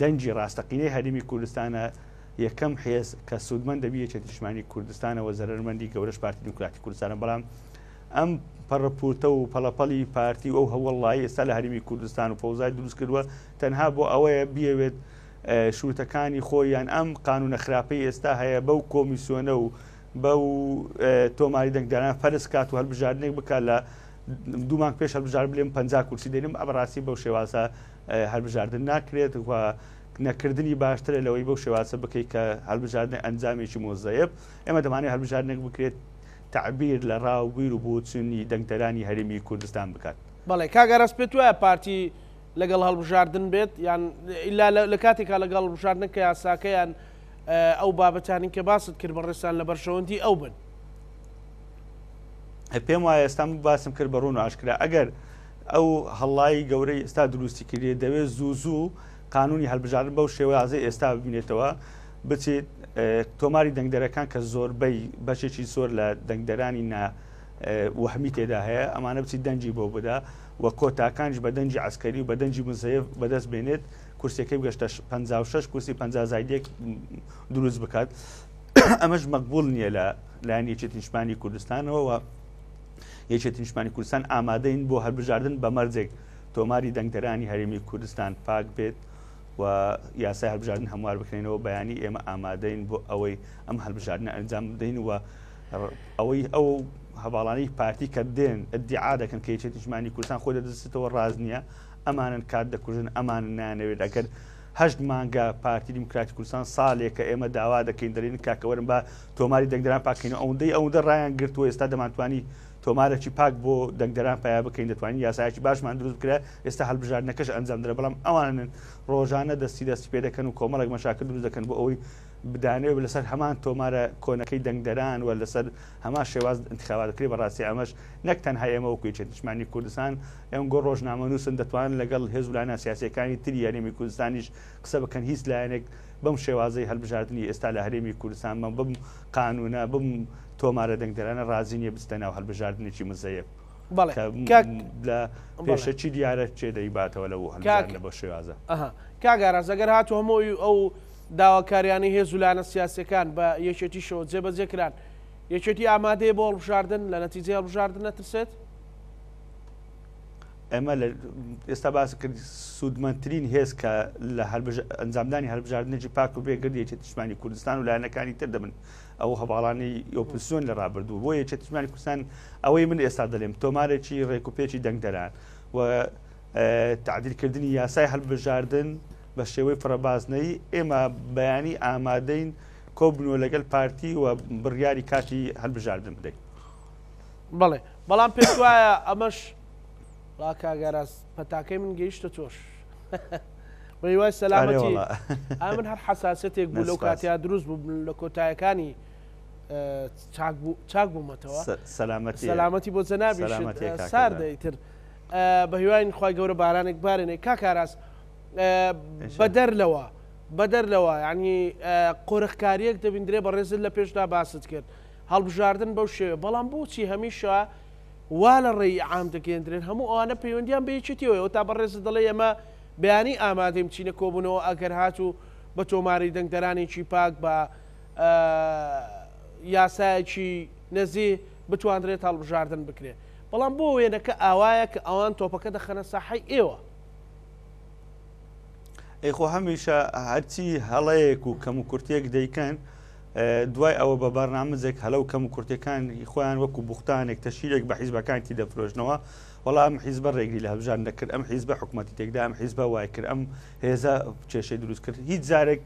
دەنگی ڕاستەقینەی هەرێمی کوردستانە یەکەم حێز کە سوودمەند دەبی یەکێتی نیشتمانی کوردستانەوە زەرەرمەندی گەورەش پارتی دیموکراتی کوردستانە بەڵام ئەم پەڕپورتە و پەڵەپەڵی پارتی و ئەو هەوڵڵایی ئێستا لە هەرێمی کوردستان و فەوزای دروست کردووە تەنها بۆ ئەوەیە بیەوێت شروتەکانی خۆی یان ئەم قانونە خراپەی ئێستا هەیە بەو کۆمیسیۆنە و بەو تۆماری دەنگداران فەرز کات و هەلبژاردنێک بکات لە دوو مانگ پێش هەلبژار بلێم 50 کورسی دێنم ئەبڕاستی بەو شێوازە هەلبژاردن ناکرێت و نەکردنی باشترە لەوەی بەو شێوازە بکەیت کە هەلبژاردن ئەنجامێکی مۆزەیەب ئێمە دەمانێت هەلبژاردنێک بکرێت تعبیر لە ڕا و بیر و بۆچونی دەنگدەرانی هەرێمی کوردستان بکات. بەڵێ کاک ئاراس پێت وایە پارتی لەگەڵ هەڵبژاردن بێت یان ئیلا لە کاتێکا لەگەڵ هەڵبژاردن کە یاساکەیان ئەو بابەتانین کە باست کرد بەڕێزتان لە بەرژەوەندی ئەو بن؟ پێم وایە ئێستا من باسم کرد بە ڕوون و ئاشکرا ئەگەر ئەو هەڵایی گەورەی ئێستا دروستی کردێ دەوێت زوو زوو قانونی هەلبژاردن بەو شێوازەی ئێستا ببینێتەوە بچیت تۆماری دەنگدەرەکان کە زۆربەی بەشێکی زۆر لە دەنگدەرانی نا وەهمی تێدا هەیە ئەمانە بچیت دەنگی بۆ بدا و کۆتاکانیش بە دەنگی عەسکەری و بە دەنگی مزەیەف بەدەست بێنێت کورسیەکەی بگەشتە 56 کورسی 50 زایدێک دروست بکات ئەمەش مەقبول نییە لە لایەن یەکێتی نیشتمانی کوردستانەوە و یەکێتی نیشتمانی کوردستان ئامادەین بۆ هەلبژاردن بە مەرجێک تۆماری دەنگدەرانی هەرێمی کوردستان پاک بێت و یاسای هەلبژاردن هەموار بکرێنەوە بەیانی ئێمە ئامادەین بۆ ئەوەی ئەم هەلبژاردنە ئەنجام بدەین و ئەوەی ئەو هەواڵانەی پارتی کە دێن ئیدعا دەکەن کە یەکێتی نیشتمانی کوردستان خۆی دەدزێتەوە ڕاست نییە ئەمانن کات دەکوژن ئەمانن نانەوێت ئەگەر هەشت مانگە پارتی دیموکراتی کوردستان ساڵێکە ئێمە داوا دەکەین دەلێن کاکە وەرن با تۆماری دەنگدەران پاکەینەوە ئەوەندەی ئەوەندە ڕایان گرتووە ئێستا دەمانتوانی تۆمارێکی پاک بۆ دەنگدەران پیا بکەین دەتوانین یاسایەکی باشمان دروست بکرێت ئێستا هەلبژاردنەکەش ئەنجام درا بەڵام ئەوانن ڕۆژانە دەستی دەستی پێ دەکەن و کۆمەڵێک مەشاکل دروست دەکەن بۆ ئەوەی بدانەوێت لەسەر هەمان تۆمارە کۆنەکەی دەنگدەران و لەسەر هەمان شێواز انتخابات بکرێت بەڕاستی ئەمەش نەک تەنها ئێمە وەکو یەکێتی نیشتمانی کوردستان ئێمە ڕۆژنامەنووسن دەتوانن لەگەڵ هێز و لایەنە سیاسییەکانی تری هەرێمی کوردستانیش قسە بکەن هیچ لایەنێک بەم شێوازەی هەلبژاردنی ئێستا لە هەرێمی کوردستان بەم بەم قانونە بەم تۆمارە دەنگدەرانە ڕازی نییە بچتە ناو هەلبژاردنێکی مزەیەف بەڵێ کاک لە پێشەکی دیارە کێ دەیباتەوە لەو هەلبژاردنە بەو شێوازە. ئەها کاک ئاراس ئەگەر هاتوو هەموو ئەو داواکاریانەی هێز و لایەنە سیاسیەکان بە یەکێتیشەوە جێبەجێ کران، یەکێتی ئامادەیە بۆ هەڵبژاردن، لە نەتیجەی هەڵبژاردن نەترسێت؟ ئێمە لە ئێستا باس کرد سوودمەندترین هێز کە لە ئەنجامدانی هەلبژاردنێکی پاک و بێگرد یەکێتی نیشتمانی کوردستان و لایەنەکانی تر دەبن ئەو هەواڵانەی ئۆپۆزسیۆن لە ڕابردوو بۆ یەکێتی نیشتمانی کوردستان ئەوەی من ئێستا دەلێم تۆمارێکی ڕێکوپێکی دەنگدەران و تعدیلکردنی یاسای هەلبژاردن بە شێوەی فرەبازنەیی ئێمە بەیانی ئامادەین کۆبنەوە لەگەل پارتی و بڕیاری کاتی هەلبژاردن بدەین. بەڵێ بەڵام پێت وایە ئەمەش وا کاک ئاراس پەتاکەی من گەیشتە تۆش بە هیوای سەلامەتی من هەر حەساسەتێک بوو لەو کاتیا دروست بوو لە کۆتایەکانی چاک بوو چاک بوومەتەوە سەلامەتی سەلامەتی بۆ جەنابی ساردە ئیتر. بە هیواین خوای گەورە بارانێک بارێنێ کاک ئاراس بەدەر لەوە بەدەر لەوە یعنی قۆرخکاریەک دەبیندرێ بەڕێزت لە پێشدا باست کرد هەڵبژاردن بەو شێوێ بەڵام بۆچی هەمیشە وا لە ڕێی عام دەگەێندرێن هەموو ئەوانە پەیوەندیان بە یەکێتیەوە تا بەڕێزت دەڵێ ئێمە بەیانی ئامادەین بچینە کۆبوونەوە ئەگەر هاتوو بە تۆماری دەنگدەرانێکی پاک بە یاسایەکی نەزیه بتواندرێت هەڵبژاردن بکرێت بەڵام بۆ وێنەکە ئاوایە کە ئەوان تۆپەکە دەخەنە ساحەی ئێوە. ئەی خۆ هەمیشە هەرچی هەڵەیەک و کەم و کورتێک دەیکەن دوای ئەوە بە بەرنامەجێک هەلە و کەم و کورتەکانی خۆیان وەکو بوختانێک تەشیرێک بە حیزبەکانی دەفرۆشنەوە وەڵا ئەم حیزبە ڕێگری لە هەبژان دەکرد ئەم حیزبە حکوومەتی تێکدا ئەم حیزبە وای کرد ئەم هێزە کێشەی دروست کرد هیچ جارێک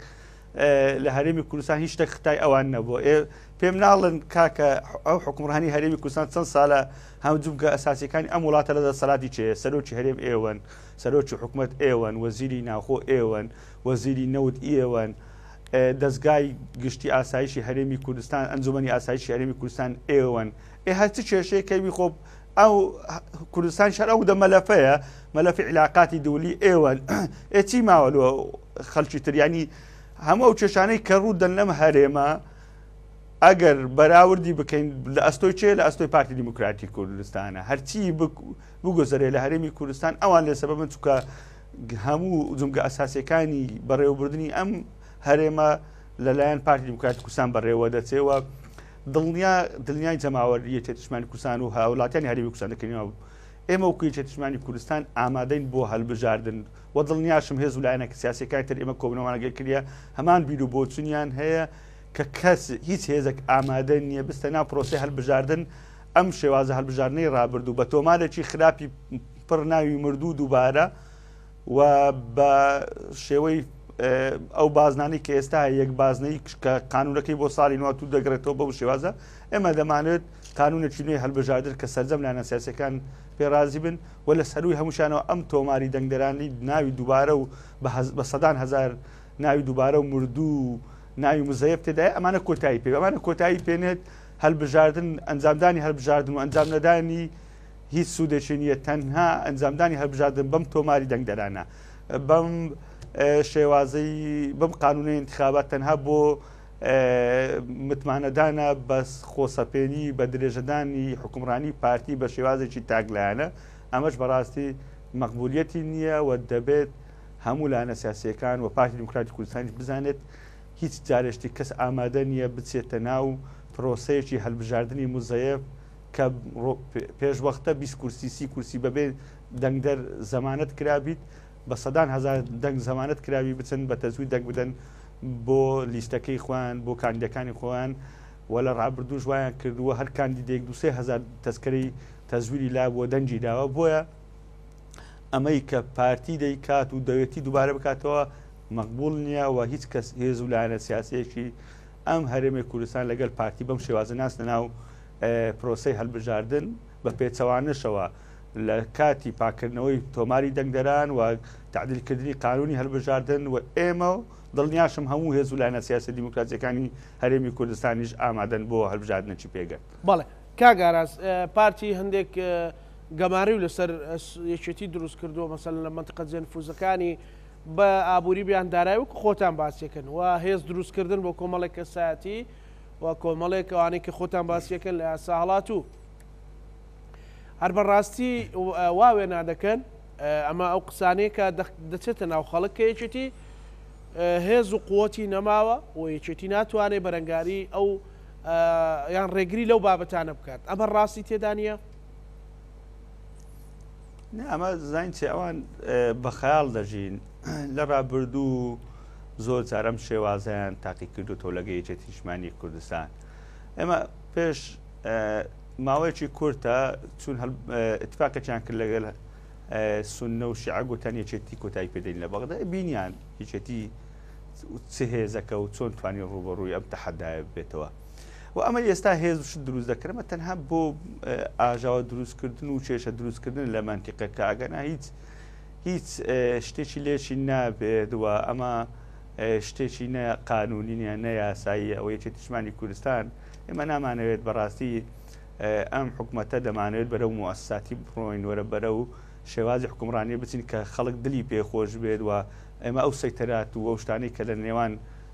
لە هەرێمی کوردستان هیچ شتێک ختای ئەوان نەبوو ئێ پێم ناڵن کاکە ئەو حکومڕانی هەرێمی کوردستان چەند ساڵە هەم جومگە ئەساسیەکانی ئەم وڵاتە لە دەسەڵاتی چێ سەرۆکی هەرێم ئێوەن سەرۆکی حکومت ئێوەن وەزیری ناوخۆ ئێوەن وەزیری نەوت ئێوەن دەستگای گشتی ئاسایشی هەرێمی کوردستان ئەنجومەنی ئاسایشی هەرێمی کوردستان ئێوەن ئێ هەرچ کێشەیە کەوی خۆ ئەو کوردستان شەر ئەو دە مەلەفەیە مەلەفی عیلاقاتی دولی ئێوەن ئێ چی ماوە لۆ خەڵکی تر ینی هەموو ئەو کێشانەی کە ڕوو دەن لەم هەرێمە ئەگەر بەراوردی بکەین لە ئەستۆی چێ لە ئەستۆی پارتی دیموکراتی کوردستانە هەرچی بگوزەرێ لە هەرێمی کوردستان ئەوان لێ سەبەبن چونکە هەموو جومگە ئەساسیەکانی بەڕێوەبردنی ئەم هەرێمە لەلایەن پارتی دیموکراتی کوردستان بەڕێوە دەچێەوە دڵنیا دڵنیای جەماوەر یەکێتی نیشتمانی کوردستان و هاوڵاتیانی هەرێمی کوردستان دەکەینەوە ئێمە وەکو یەکێتی نیشتمانی کوردستان ئامادەین بۆ هەلبژاردن و دڵنیاشم هێز و لایەنە سیاسیەکانی تر ئێمە کۆبوونەوەمان لەگەڵ کردیە هەمان بیر و بۆچونیان هەیە کە کەس هیچ هێزێک ئامادە نییە بستە ناو پرۆسەی هەلبژاردن ئەم شێوازە هەلبژاردنەی ڕابردوو بە تۆمارێکی خراپی پڕ ناوی مردوو دووبارە و بە شێوەی ئەو بازنانەی کە ئێستا یەک بازنەی کە قانونەکەی بۆ ساڵی نواتوو دەگرێتەوە بەو شێوازە ئێمە دەمانێت قانونێکی نوێی هەلبژاردن کە سەرجەم لایەنە سیاسیەکان پێ ڕازی بن و لە سەرووی هەمووشانەوە ئەم تۆماری دەنگدەرانی ناوی دووبارە و بە سەدان هەزار ناوی دووبارە و مردوو و ناوی مزەیەف تێدایە ئەمانە کۆتایی پێ ئەمانە کۆتایی پێنێت هەلبژاردن ئەنجامدانی هەلبژاردن و ئەنجام نەدانی هیچ سوودێکی نییە تەنها ئەنجامدانی هەلبژاردن بەم تۆماری دەنگدەرانە بەم شێوازەی بەم قانونەی انتخابات تەنها بۆ متمانەدانە بە خۆسەپێنی بە درێژەدانی حوکمڕانی پارتی بە شێوازێکی تاکلایەنە، ئەمەش بەڕاستی مەقبولیەتی نییە و دەبێت هەموو لایەنە سیاسییەکان و پارتی دیموکراتی کوردستانیش بزانێت هیچ جارێشتی کەس ئامادە نییە بچێتە ناو پرۆسەیەکی هەلبژاردنی موزەیەف کە پێشوەختە 20 کورسی 30 کورسی بەبێ دەنگدەر زەمانەت کرابیت بە سەدان هەزار دەنگ زەمانەت کراوی بچن بە تەزویر دەنگ بدەن بۆ لیستەکەی خۆیان بۆ کاندیدەکانی خۆیان و لە ڕابردووش وایان کردووە هەر کاندیدێک دوسێ هەزار تەزکەرەی تەزویری لا بووە دەنگی داوە بۆیە ئەمەی کە پارتی دەیکات و دەوێتی دووبارە بکاتەوە مەقبول نییە و هیچ کەس هێز و لایەنە سیاسەیەکی ئەم هەرێمی کوردستان لەگەل پارتی بەم شێوازە ناسنە ناو پرۆسەی هەلبژاردن بە پێچەوانەشەوە لە کاتی پاککردنەوەی تۆماری دەنگدەران و تەعدیلکردنی قانونی هەلبژاردن و ئێمە و دڵنیاشم هەموو هێز و لایەنە سیاسیە دیموکراسیەکانی هەرێمی کوردستانیش ئامادەن بۆ هەلبژاردنێکی پێگەرد. بەڵێ کاک ئاراس پارتی هەندێک گەماریو لەسەر یەکێتی دروست کردووە مەسەلەن لە مەنتقە جێنفوزەکانی بە ئابووری بیان دارای وەکو خۆتان باسیەکەن و هێز دروستکردن بۆ کۆمەڵێک کەسایەتی و کۆمەڵێک ئەوانەی کە خۆتان باسیەکەن لە یاسا هەڵاتوو هەر بەڕاستی وا وێنا دەکەن ئەمە ئەو قسانەیە کە دەچێتە ناو خەڵک کە یەکێتی هێز و قوتی نەماوە و یەکێتی ناتوانێت بەرەنگاری ئەو یان ڕێگری لەو بابەتانە بکات ئەمە ڕاستی تێدا نییە؟ ئەمە زانین چێ ئەوان بە خەیاڵ دەژین لە ڕابردوو زۆر جارم شێوازیان تاقی کردوتەوە لەگە یەکێتی نیشتمانی کوردستان ئێمە پێش ماوەیەکی کورتە چون اتفاقێکیان کرد لەگەل سوننە و شیعە گوتیان یەکێتی کۆتایی پێدەین لە بەغدا بینیان یەکێتی چ هێزەکە و چۆن توانی ڕوبەڕووی ئەم تەحەدایە بێتەوە و ئەمە ئێستا هێز و شت دروست دەکرمە تەنها بۆ ئاژاوە دروستکردن و کێشە دروستکردن لە مەنتیقەکە ئەگەنا هیچ هیچ شتێکی لێشی نابێت و ئەمە شتێکی نە قانونی نیە نە یاسایی ئەوە یەکێتی نیشتمانی کوردستان ئێمە نامانەوێت بەڕاستی ئەم حکومەتە دەمانەوێت بەرەو موسساتی بڕۆین وەرە بەرەو شێوازی حکومڕانیە بچین کە خەڵک دلی پێ خۆش بێت و ئێمە ئەو سەیتەرات و ئەو شتانەی کە لە نێوان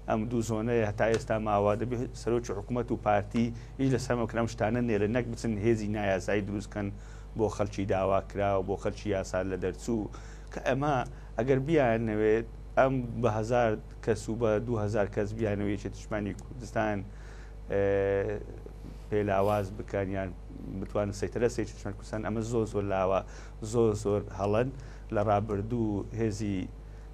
ئەم دوو زۆنەیە هەتا ئێستا ماوە دەبێ سەرۆکی حکوومەت و پارتی ئیش لەسەر بکەن ئەم شتانە نێرن نەک بچن هێزی نایاسایی دروست کەن بۆ خەلکی داواکراو بۆ خەلکی یاسا لە دەرچوو کە ئەمە ئەگەر بیانەوێت ئەم بە هەزار کەس و بە 2000 کەس بیانەوە یەکێتی نیشتمانی کوردستان پێ لاواز بکەن یان بتوانن سەیتەرە سەیتی نیشتمانی کوردستان ئەمە زۆر زۆر لاوە زۆر زۆر هەڵەن لە ڕابردوو هێزی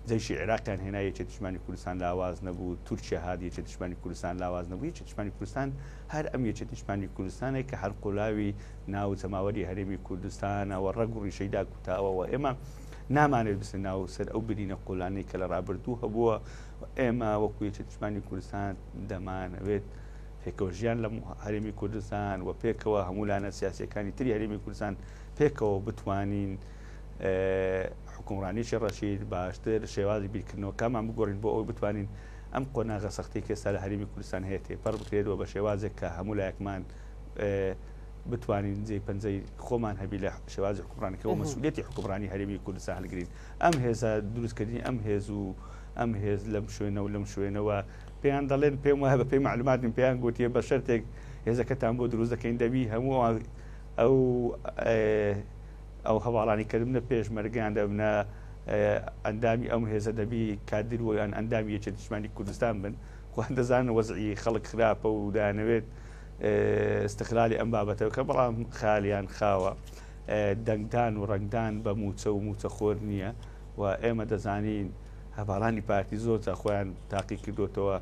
جەیشی عێراقیان هێنا یەکێتی نیشتمانی کوردستان لاواز نەبوو تورکیا هات یەکێتی نیشتمانی کوردستان لاواز نەبوو یەکێتی نیشتمانی کوردستان هەر ئەم یەکێتی نیشتمانی کوردستانێک کە هەر قولاوی ناو جەماوەری هەرێمی کوردستانە و ڕەگ و ڕیشەی داکوتاوە و ئێمە نامانێت بچنە ناو سەر ئەو برینە قوڵانەی کە لە ڕابردوو هەبووە و ئێمە وەکو یەکێتی نیشتمانی کوردستان دەمانەوێت پێکەوە ژیان لە هەرێمی کوردستان و پێکەوە هەموو لایەنە سیاسیەکانی تری هەرێمی کوردستان پێکەوە بتوانین حکومڕانیی ڕەشید باشتر شێوازی بیرکردنەوەکانمان بگۆڕین بۆ ئەوەی بتوانین ئەم قۆناغە سەختی کە ئێستا لە هەرێمی کوردستان هەیە تێپەڕ بکرێت و بە شێوازێک کە هەموو لایەکمان بتوانین جێ پەنجەی خۆمان هەبی لە شێوازی حکومڕانەکە و مەسئولیەتی حکومڕانی هەرێمی کوردستان هەلگرین. ئەم هێزە دروستکردنی ئەم هێز و ئەم هێز لەم شوێنە و لەم شوێنەوە پێیان دەڵێن پێم وایە بە پێی معلوماتم پێیان گوتیە بە شەرتێک هێزەکەتان بۆ دروست دەکەین دەبی هەموو ئەو ئەو هەواڵانی کە دەبنە پێشمەرگیان دەبنە ئەندامی ئەم هێزە دەبی کادر و یان ئەندامی یەکێتی نیشتمانی کوردستان بن خۆیان دەزانن وەزعی خەڵک خراپە و دەیانەوێت استغلالی ئەم بابەتە بکەن بەڵام خالیان خاوە دەنگدان و ڕەنگدان بە موچە و موچەخۆر نییە و ئێمە دەزانین هەڤاڵانی پارتی زۆر جا خۆیان تاقی کردوتەوە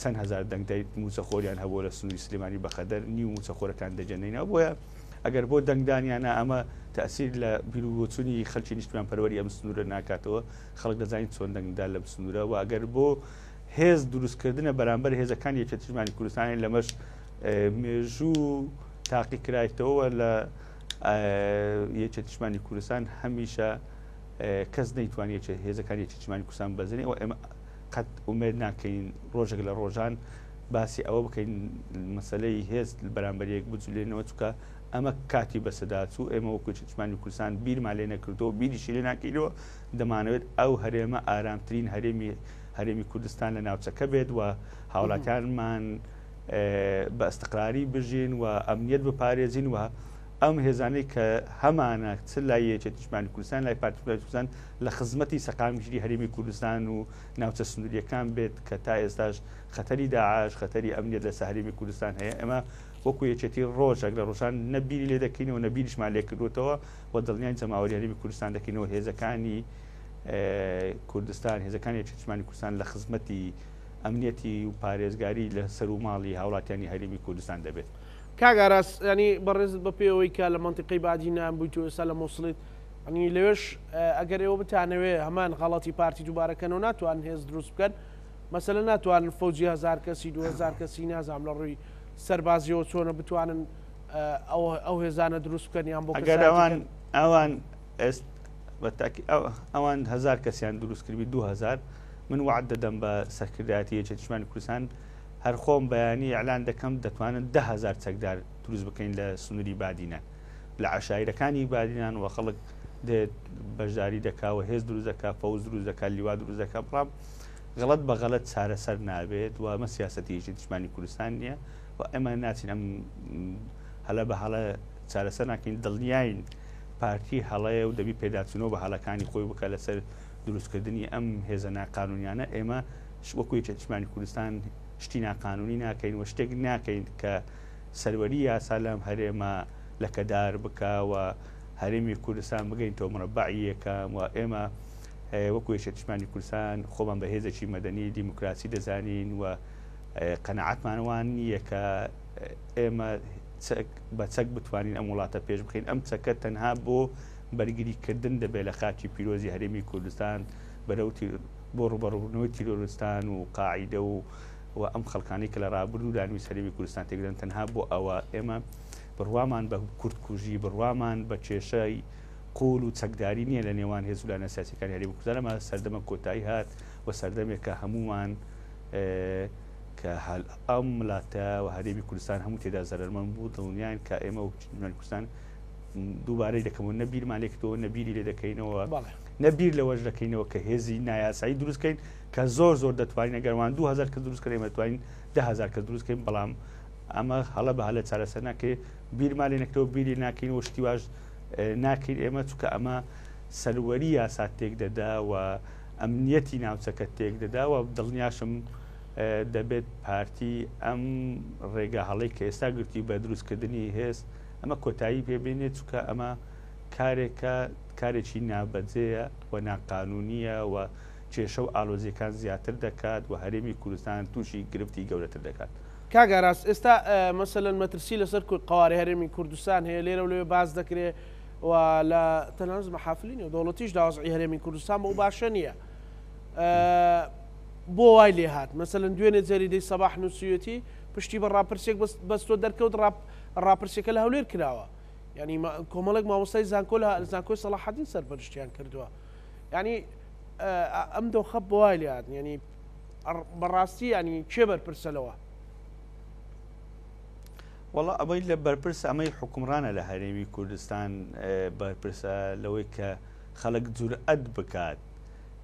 چەند هزار دەنگدەی موچەخۆریان هەبوو لە سنووری سلێمانی بەخەدەر نیو موچەخۆرەکان دەجێنینەوە بۆیە ئەگەر بۆ دەنگدانیانە ئەمە تەسیر لە بیروبۆچوونی خەلکی نیشتمان پەروەری ئەم سنوورە ناکاتەوە خەڵک دەزانین چۆن دەنگدا لەم سنوورە و ئەگەر بۆ هێز دروستکردنە بەرامبەر هێزەکانی یەکێتی نیشتمانی کوردستانی لەمەش مێژوو تاقی کرایتەوە لە یەکێتی نیشتمانی کوردستان هەمیشە کەس نەیتوانی هێزەکانی یەکێتی نیشتمانی کوردستان بەزنێ و ئێمە قەت ئومێد ناکەین ڕۆژێک لە ڕۆژان باسی ئەوە بکەین مەسلەی هێز بەرامبەر یەک بجولێنەوە چکە ئەمە کاتی بەسەدا چوو ئێمە وەکو یەکێتی کوردستان بیرمان لێ نەکردەوە بیریشی لێ ناکەینەوە دەمانەوێت ئەو هەرێمە ئارامترین هەرێمی هەرێمی کوردستان لە ناوچەکە بێت و هاوڵاتیانمان بە ئەستقراری بژین و ئەمنیەت بپارێزین و ئەم هێزانەی کە هەمانە چ لای یەکێتی نیشتمانی کوردستان لای پارتی کوردستان لە خزمەتی سەقامگیری هەرێمی کوردستان و ناوچە سنووریەکان بێت کە تا ئێستاش خەتەری داعش خەتەری ئەمنیەت لەسەر هەرێمی کوردستان هەیە ئێمە وەکو یەکێتی ڕۆژێک لە ڕۆژان نە بیری لێ دەکەینەوە نە بیریشمان لێ کردوێتەوە و دڵنیای جەماوەری هەرێمی کوردستان دەکەینەوە هێزەکانی کوردستان هێزەکانی یەکێتی نیشتمانی کوردستان لە خزمەتی ئەمنیەتی و پارێزگاری لە سەر و ماڵی هاوڵاتیانی هەرێمی کوردستان دەبێت. کاک ئاراس یانی بەڕێزت بە پێی ئەوەی کە لە مەنتیقەی بادینان بوویت و ئێستا لە موسڵیت یانی لەوێش ئەگەر ئێوە بتانەوێ هەمان غەڵەتی پارتی دووبارە کەنەوە ناتوانن هێز دروست بکەن مەسەلە ناتوانن فەوجی هەزار کەسی 2000 کەسی نازانم لە ڕووی سەربازیەوە چۆنە بتوانن ئەو هێزانە دروست بکەن یان بۆ ئەگەر ئەوان ئەوان ئێست بەتاکی ئەوان هزار کەسیان دروست کردبی 2000 من وعد دەدەم بە سەرکردایەتی یەکێتی نیشتمانی کوردستان هەر خۆم بەیانی ئیعلان دەکەم دەتوانن 10,000 چەکدار دروست بکەین لە سنووری بادینان لە عەشایرەکانی بادینان و خەڵک دێت بەشداری دەکا و هێز دروست دەکا فەوز دروست دەکا لیوا دروست دەکا بەڵام غەڵەت بە غەڵەت چارەسەر نابێت و ئەمە سیاسەتی یەکێتی نیشتمانی کوردستان نییە و ئێمە ناچین ئەم هەلە بە هەڵە چارەسەر ناکەین دڵنیاین پارتی هەڵەیە و دەبی پێداچوونەوە بە هەڵەکانی خۆی بکە لەسەر دروستکردنی ئەم هێزە ناقانونیانە ئێمە وەکو یەکێتی نیشتمانی کوردستان شتی ناقانونی ناکەین و شتێک ناکەین کە سەروەری یاسا لەم هەرێمە لەکەدار بکە و هەرێمی کوردستان بگەین تۆ مرەبەعی یەکەم و ئێمە وەکو یەکێتی نیشتمانی کوردستان خۆمان بە هێزێکی مەدەنی دیموکراسی دەزانین و قەناعەتمان وان نییە کە ئێمە بە چەک بتوانین ئەم وڵاتە پێش بخەین ئەم چەکە تەنها بۆ بەرگریکردن دەبێت لە خاکی پیرۆزی هەرێمی کوردستان بەرەو بۆ ڕوبەڕوبوونەوەی تیرۆرستان و قاعیدە و و ئەم خەڵکانی کە لە ڕابردوودا نووی هەرێمی کوردستان تێکدەن تەنها بۆ ئەوە ئێمە بڕوامان بە کوردکوژی بڕوامان بە کێشەی قوول و چەکداری نییە لە نێوان هێز و لایەنە سیاسیەکانی هەرێمی کوردستان ئەمە سەردەمە کۆتایی هات و سەردەمێک کە هەموومان کە ئەم وڵاتە و هەرێمی کوردستان هەموو تێدا زەرەرمەند بوو دڵنیاین کە ئێمە و کوردستان. دووبارەی دەکەمەوە نە بیرمان لێ کردەوە نە بیری لێ دەکەینەوە نە بیر لەوەش دەکەینەوە کە هێزی نایاسایی دروستکەین کە زۆر زۆر دەتوانین ئەگەروان 2000 کە دروست کەین دەتوانین 10000 کە دروستکەین بەڵام ئەمە هەڵە بە هەلە چارەسەر ناکرێت بیرمان لێ نەکرەوە بیری ناکەین و شتی واش ناکەین ئێمە چونکە ئەمە سەروەری یاسا تێک دەدا و ئەمنیەتی ناوچەکە تێک دەدا و دڵنیاشم دەبێت پارتی ئەم ڕێگا هەڵەی کە ئێستا گرتی بە دروستکردنی هێز ئەمە کۆتایی پێ بێنێت چونکە ئەمە کارێکە کارێکی نابەجێیە و ناقانونیە و کێشە و ئالۆزیەکان زیاتر دەکات و هەرێمی کوردستان تووشی گرفتی گەورەتر دەکات. کاک ئاراس ئێستا مەسەلەن مەترسی لەسەر قەوارەی هەرێمی کوردستان هەیە لێرە و لەوێ باس دەکرێ و لە تەنانەت مەحافلی نێودەوڵەتیشدا وەزعی هەرێمی کوردستان بەو باشە نییە. بۆ وای لێ هات مەسەلەن دوێنێ جەریدەی سەباح نووسیویەتی پشتی بە ڕاپرسیەک بەستووە دەرکەوت ڕاپرسیەکە لە هەولێر کراوە یعنی کۆمەڵێک مامۆستای زانکۆ لە زانکۆی سەڵاحەدین سەرپەرشتیان کردووە یعنی ئەم دۆخە بۆ وای لێ هات یعنی بەڕاستی ینی کێ بەرپرسە لەوە؟ وەڵا ئەوەی لە بەرپرس ئەمەی حکومڕانە لە هەرێمی کوردستان بەرپرسە لەوەی کە خەڵک جورئەت بکات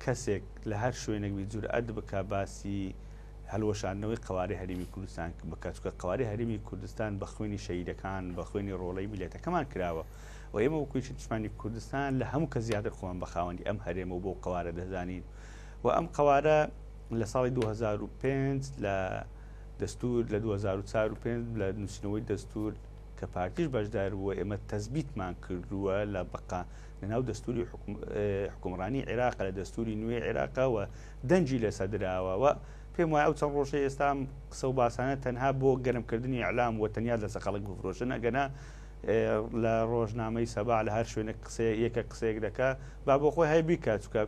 کەسێک لە هەر شوێنێک بی جورئەت بکا باسی هەلوەشاندنەوەی قەوارەی هەرێمی کوردستان بکات چونکە قەوارەی هەرێمی کوردستان بە خوێنی شەهیدەکان بە خوێنی ڕۆڵەی میللەتەکەمان کراوە و ئێمە وەکو یەکێتی نیشتمانی کوردستان لە هەموو کەس زیاتر خۆمان بە خاوەنی ئەم هەرێمە و بەو قەوارە دەزانین و ئەم قەوارە لە ساڵی 2005 لە دەستور لە 2004 و 5 لە نووسینەوەی دەستور کە پارتیش بەشدار بووە ئێمە تەزبیتمان کردووە لە بەقا لەناو دەستوری حوکمڕانی عێراق لە دەستوری نوێی عێراقە و دەنگی لەسەر دراوە و پێم وایە ئەو چەند ڕۆژەی ئێستا ئەم قسە و باسانە تەنها بۆ گەرمکردنی ئیعلام و تەنیا لەسەر خەڵک بفرۆشن ئەگەنا لە ڕۆژنامەی سەبا لە هەر شوێنێک قسەیە یەکە قسەیەک دەکا با بۆ خۆی هەی بیکات چونکە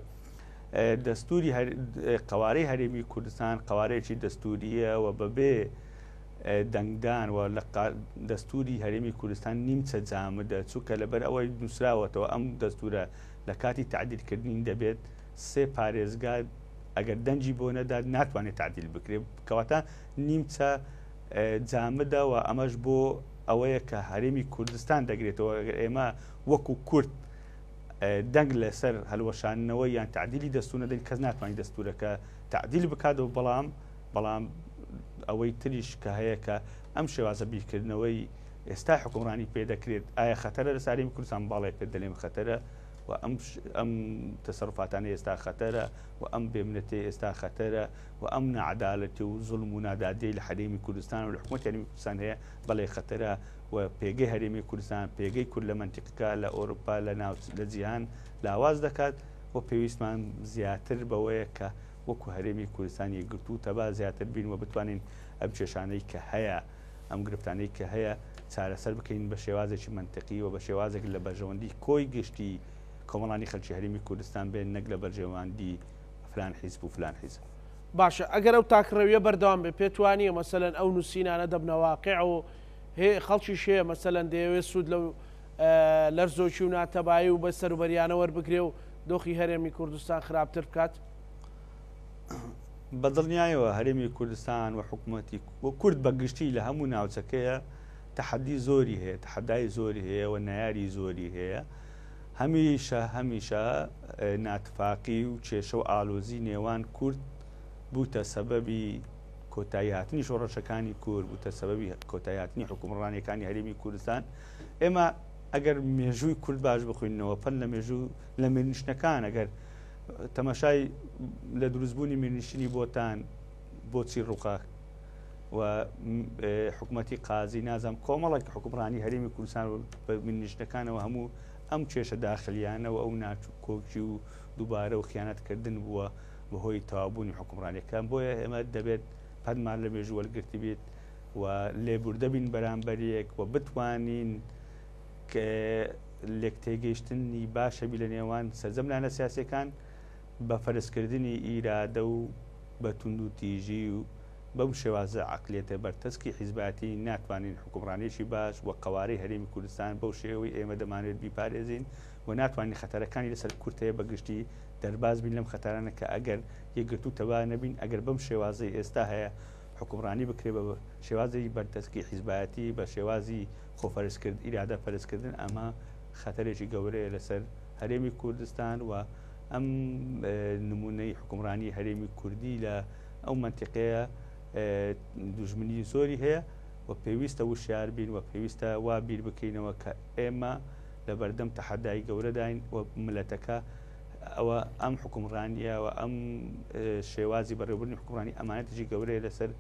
دەستوری قوارەی هەرێمی کوردستان قوارەیەکی دەستوریە و بەبێ دەنگدان و لە دەستوری هەرێمی کوردستان نیمچە جامدە، چونکە لەبەر ئەوەی نووسراوەتەوە ئەم دەستورە لە کاتی تەعدیلکردنی دەبێت سێ پارێزگا ئەگەر دەنگی بۆ نەدات ناتوانێت تەعدیل بکرێت، کەواتە نیمچە جامدە و ئەمەش بۆ ئەوەیە کە هەرێمی کوردستان دەگرێتەوە ئەگەر ئێمە وەکو کورد دەنگ لەسەر هەلوەشاندنەوە یان تعدیلی دەستور نەدەین کەس ناتوانێت دەستورەکە تعدیل بکات و بەڵام بەڵام ئەوەی تریش کە هەیە کە ئەم شێوازە بیرکردنەوەی ئێستا حکومڕانی پێ دەکرێت ئایا خەتەرە لە ساریم کوردستان باڵێ پێ دەلێم خەتەرە و ئەم ئەم تەسەروفاتانە ئێستا خەتەرە و ئەم بێمنەتەی ئێستا خەتەرە و ئەم نەعەدالەتی و زوڵم و نادادیەی لە هەرێمی کوردستان و لە حکومەتی هەرێمی کوردستان هەیە بەڵێ خەتەرە و پێگەی هەرێمی کوردستان پێگەی کورد لە مەنتیقەکە لە ئەوروپا لە ناوچ لە جیهان لاواز دەکات و پێویستمان زیاتر بەوەیە کە وەکو هەرێمی کوردستان یەکگرتوو و تەبا زیاتر بین و بتوانین ئەم کێشانەی کە هەیە، ئەم گرفتانەی کە هەیە چارەسەر بکەین بە شێوازێکی مەنتقی و بە شێوازێک لە بەرژەوەندی کۆی گشتی کۆمەڵانی خەلکی هەرێمی کوردستان بێت نەک لە بەرژەوەندی فلان حیزب و فلان حیزب. باشە ئەگەر ئەو تاکڕەویە بەردەوام بێت پێت وانیە مەسەلەن ئەو نوسینانە دەبنە واقیع و خەڵکیش هەیە مەسەلەن دەیەوێت سوود لەو لەرزۆکی و ناتەبایی و بەسەروبەریانە وەربگرێ و دۆخی هەرێمی کوردستان خراپتر بکات؟ بە دڵنیایەوە هەرێمی کوردستان و حکوومەتی و کورد بە گشتی لە هەموو ناوچەکەیە تەحەدی زۆری هەیە تەحەدای زۆری هەیە و نەیاری زۆری هەیە هەمیشە هەمیشە ناتفاقی و کێشە و ئالۆزی نێوان کورد بووتە سەبەبی کۆتایی هاتنی شۆڕشەکانی کورد بووتە سەبەبی کۆتایی هاتنی حکومڕانیەکانی هەرێمی کوردستان ئێمە ئەگەر مێژووی کورد باش بخوێنەوە پەند لە مێژوو لە میرنشنەکان ئەگەر تەماشای لە دروستبوونی میرنشینی بۆتان بۆچی ڕووخا و حکوومەتی قازی نازم کۆمەڵێک حکومڕانی هەرێمی کوردستان و میرنشینەکانەوە هەموو ئەم کێشە داخلیانە و ئەو ناکۆکی و دووبارە و خیانەتکردن بووە بەهۆی تەواوبوونی حکومڕانیەکان بۆیە ئێمە دەبێت پەندمان لە مێژوو وەرگرتی بێت و لێبوردە بین بەرامبەریەک و بتوانین لێکتێگەیشتنی باش هەبی لە نێوان سەرجەم لایەنە سیاسیەکان بە فەرزکردنی ئیرادە و بە توندوتیژی و بەم شێوازە عەقلیەتە بەرتەسکی حیزبایەتی ناتوانین حوکمڕانیەکی باش و قەوارەی هەرێمی کوردستان بەو شێوەی ئێمە دەمانەوێت بیپارێزین و ناتوانین خەتەرەکانی لەسەر کورد هەیە بە گشتی دەرباز بین لەم خەتەرانە کە ئەگەر یەکگرتوو تەبا نەبین ئەگەر بەم شێوازەی ئێستا هەیە. حوکمڕانی بکرێت بە شێوازی بەرتەسکی حیزبایەتی، بە شێوازی خۆفەرزکرد، ئیرادە فەرزکردن، ئەمە خەتەرێکی گەورەیە لەسەر هەرێمی کوردستان و ئەم نمونەی حوکمڕانی هەرێمی کوردی لە ئەو مەنتیقەیە دوژمنی زۆری هەیە و پێویستە وشیار بین و پێویستە وا بیر بکەینەوە کە ئێمە لە بەردەم تەحەدای گەورەداین و ملەتەکە ئەوە ئەم حکومڕانیە و ئەم شێوازی بەڕێوەبردنی حکومڕانی ئەمانەتێکی گەورەیە لەسەر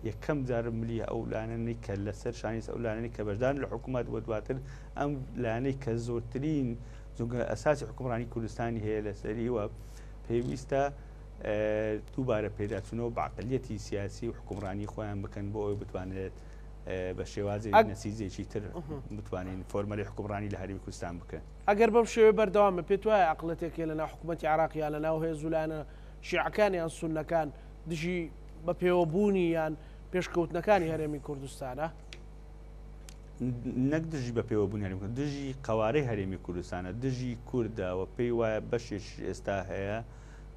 یەکەم جار ملی ئەو لایەنەی کە لەسەر شانی ئەو لایەنەی کە بەشدارن لە حکوومەت و دواتر ئەم لایەنەی کە زۆرترین جونگە ئەساسی حکومڕانی کوردستانی هەیە لەسەری و پێویستە دووبارە پێداچوونەوە بە عقلیەتی سیاسی و حکومڕانی خۆیان بکەن بۆ ئەوەی بتوانێت بە شێوازی نەسیجێکی تر بتوانین فۆرمەلی حکومڕانی لە هەرێمی کوردستان بکەن. ئەگەر بەم شێوەیە بەردەوام بێت، پێت وایە عەقڵێتێک هەیە لەناو حکومەتی عێراق یان لەناو هێز و لایەنە شیعەکان یان سوننەکان دژی بەپێوەبوونی یان پێشکەوتنەکانی هەرێمی کوردستانە؟ نەک دژی بەپێوەبوونی هەرێمی کوردستان، دژی قەوارەی هەرێمی کوردستانە، دژی کوردە و پێی وایە بەشێکیش ئێستا هەیە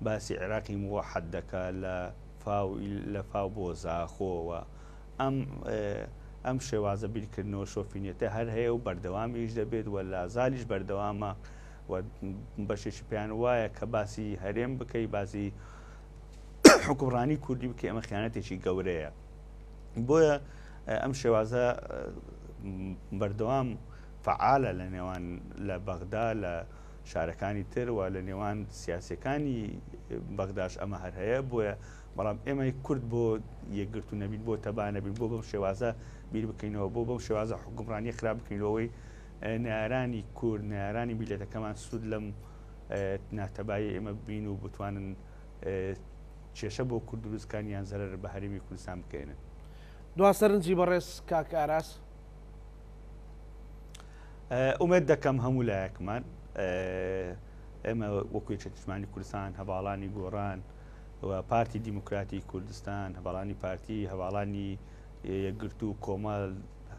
باسی عێراقی موەحەد دەکا لە فاو لە فاو بۆ زاخۆ و ئەم ئەم شێوازە بیرکردنەوە شۆفینیەتە هەر هەیە و بەردەوامیش دەبێت و لازالیش بەردەوامە و بەشێکی پێیان وایە کە باسی هەرێم بکەی باسی حکومڕانی کوردی بکەی ئەمە خیانەتێکی گەورەیە بۆیە ئەم شێوازە بەردەوام فعالە لە نێوان لە بەغدا لە شارەکانی تر و لە نێوان سیاسەکانی بەغداش ئەمە هەر هەیە بۆیە بەڵام ئێمەی کورد بۆ یەکگرتوو نەبین، بۆ تەبا نەبین، بۆ بەم شێوازە بیر بکەینەوە، بۆ بەم شێوازە حوکمڕانییە خراپ بکەین، لۆ ئەوەی نەیارانی کورد، نەیارانی میللەتەکەمان سوود لەم ناتەبایی ئێمە ببین و بتوانن کێشە بۆ کورد دروست کەن یان زەرەر بە هەرێمی کوردستان بگەیەنن. دوا سەرنجی بەڕێز کاک ئاراس. ئومێد دەکەم هەموو لایەکمان ئێمە وەکو یەکێتی نیشتمانی کوردستان، هەڤاڵانی گۆڕان، و پارتی دیموکراتی کوردستان، هەڤاڵانی پارتی، هەڤاڵانی یەکگرتوو، کۆمەڵ،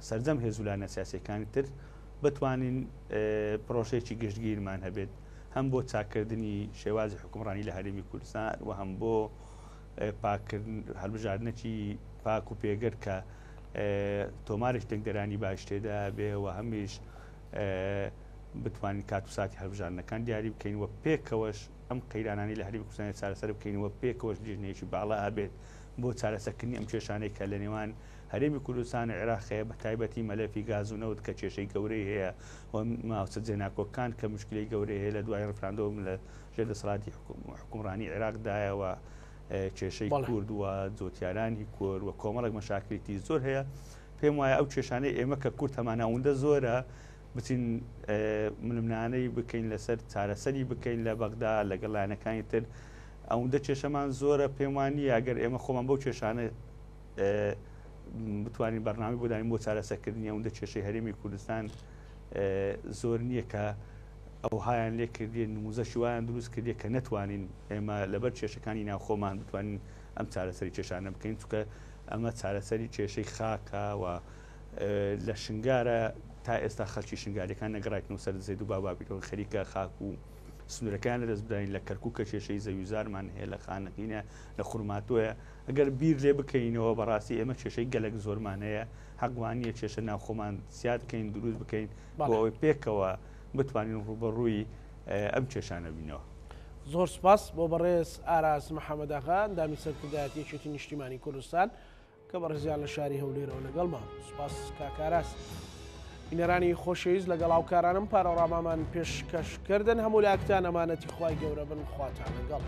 سەرجەم هێز و لایەنە سیاسییەکانی تر بتوانین پرۆژەیەکی گشتگیرمان هەبێت هەم بۆ چاککردنی شێوازی حکومڕانی لە هەرێمی کوردستان و هەم بۆ پاککردن هەڵبژاردنێکی پاک و پێگەر کە تۆمارێک دەنگدەرانی باش تێدا بێ و هەمیش بتوانین کات و ساتی هەڵبژاردنەکان دیاری بکەین و پێکەوەش ئەم قەیرانانەی لە هەرێمی کوردستان چارەسەر بکەین و پێکەوەش لیژنەیەکی باڵا هەبێت بۆ چارەسەرکردنی ئەم کێشانەی کە لە نێوان هەرێمی کوردستان و عێراق هەیە بە تایبەتی مەلەفی گاز و نەوت کە کێشەی گەورەی هەیە و ناوچە جێناکۆکان کە مشکلەی گەورەی هەیە لە دوای ڕفراندۆم لە ژێر دەسەڵاتی حکومڕانی عێراقدایە و کێشەی کورد و جۆتیارانی کورد و کۆمەڵێک مەشاکلی تری زۆر هەیە پێم وایە ئەو کێشانەی ئێمە کە کورد هەمانە ئەوەندە زۆرە بچین ململانێی بکەین لەسەر چارەسەری بکەین لە بەغدا لەگەڵ لایەنەکانی تر ئەوەندە کێشەمان زۆرە پێم وان نییە ئەگەر ئێمە خۆمان بەو کێشانە بتوانین بەرنامەی بۆ دانین بۆ چارەسەرکردنی ئەوەندە کێشەی هەرێمی کوردستان زۆر نییە کە ئەوهایان لێ کردیە نموزەشی وایان دروست کردیە کە نەتوانین ئێمە لەبەر کێشەکانی ناوخۆمان بتوانین ئەم چارەسەری کێشانە بکەین چونکە ئەمە چارەسەری کێشەی خاکە و لە شنگارە تا ئێستا خەلکی شنگاریەکان نەگەڕایتنەوە سەر زێد و باوباپیرەوە خەریکە خاک و سنوورەکەیان لەدەست بدەین لە کەرکوک کە کێشەی زەویوزارمان هەیە لە خانەقینە لە خورماتۆیە ئەگەر بیر لێ بکەینەوە بەڕاستی ئێمە کێشەی گەلک زۆرمان هەیە حەق وانییە کێشە ناوخۆمان زیاد بکەین دروست بکەین بۆ ئەوەی پێکەوە بتوانین ڕووبەڕووی ئەم کێشانە بینەوە. زۆر سپاس بۆ بەڕێز ئاراس محەمەد ئاغا ئەندامی سەرکردایەتی یەکێتی نیشتیمانی کوردستان. کە بەڕێزیان لە شاری هەولێرەوە لەگەڵمان بوو. سوپاس کاک ئاراس. بینەرانی خۆشەویست لەگەڵ هاوکارانم پارۆرامامان پێشکەش کردن هەموو لاکتان ئەمانەتی خوای گەورە بن خواتان لەگەڵ.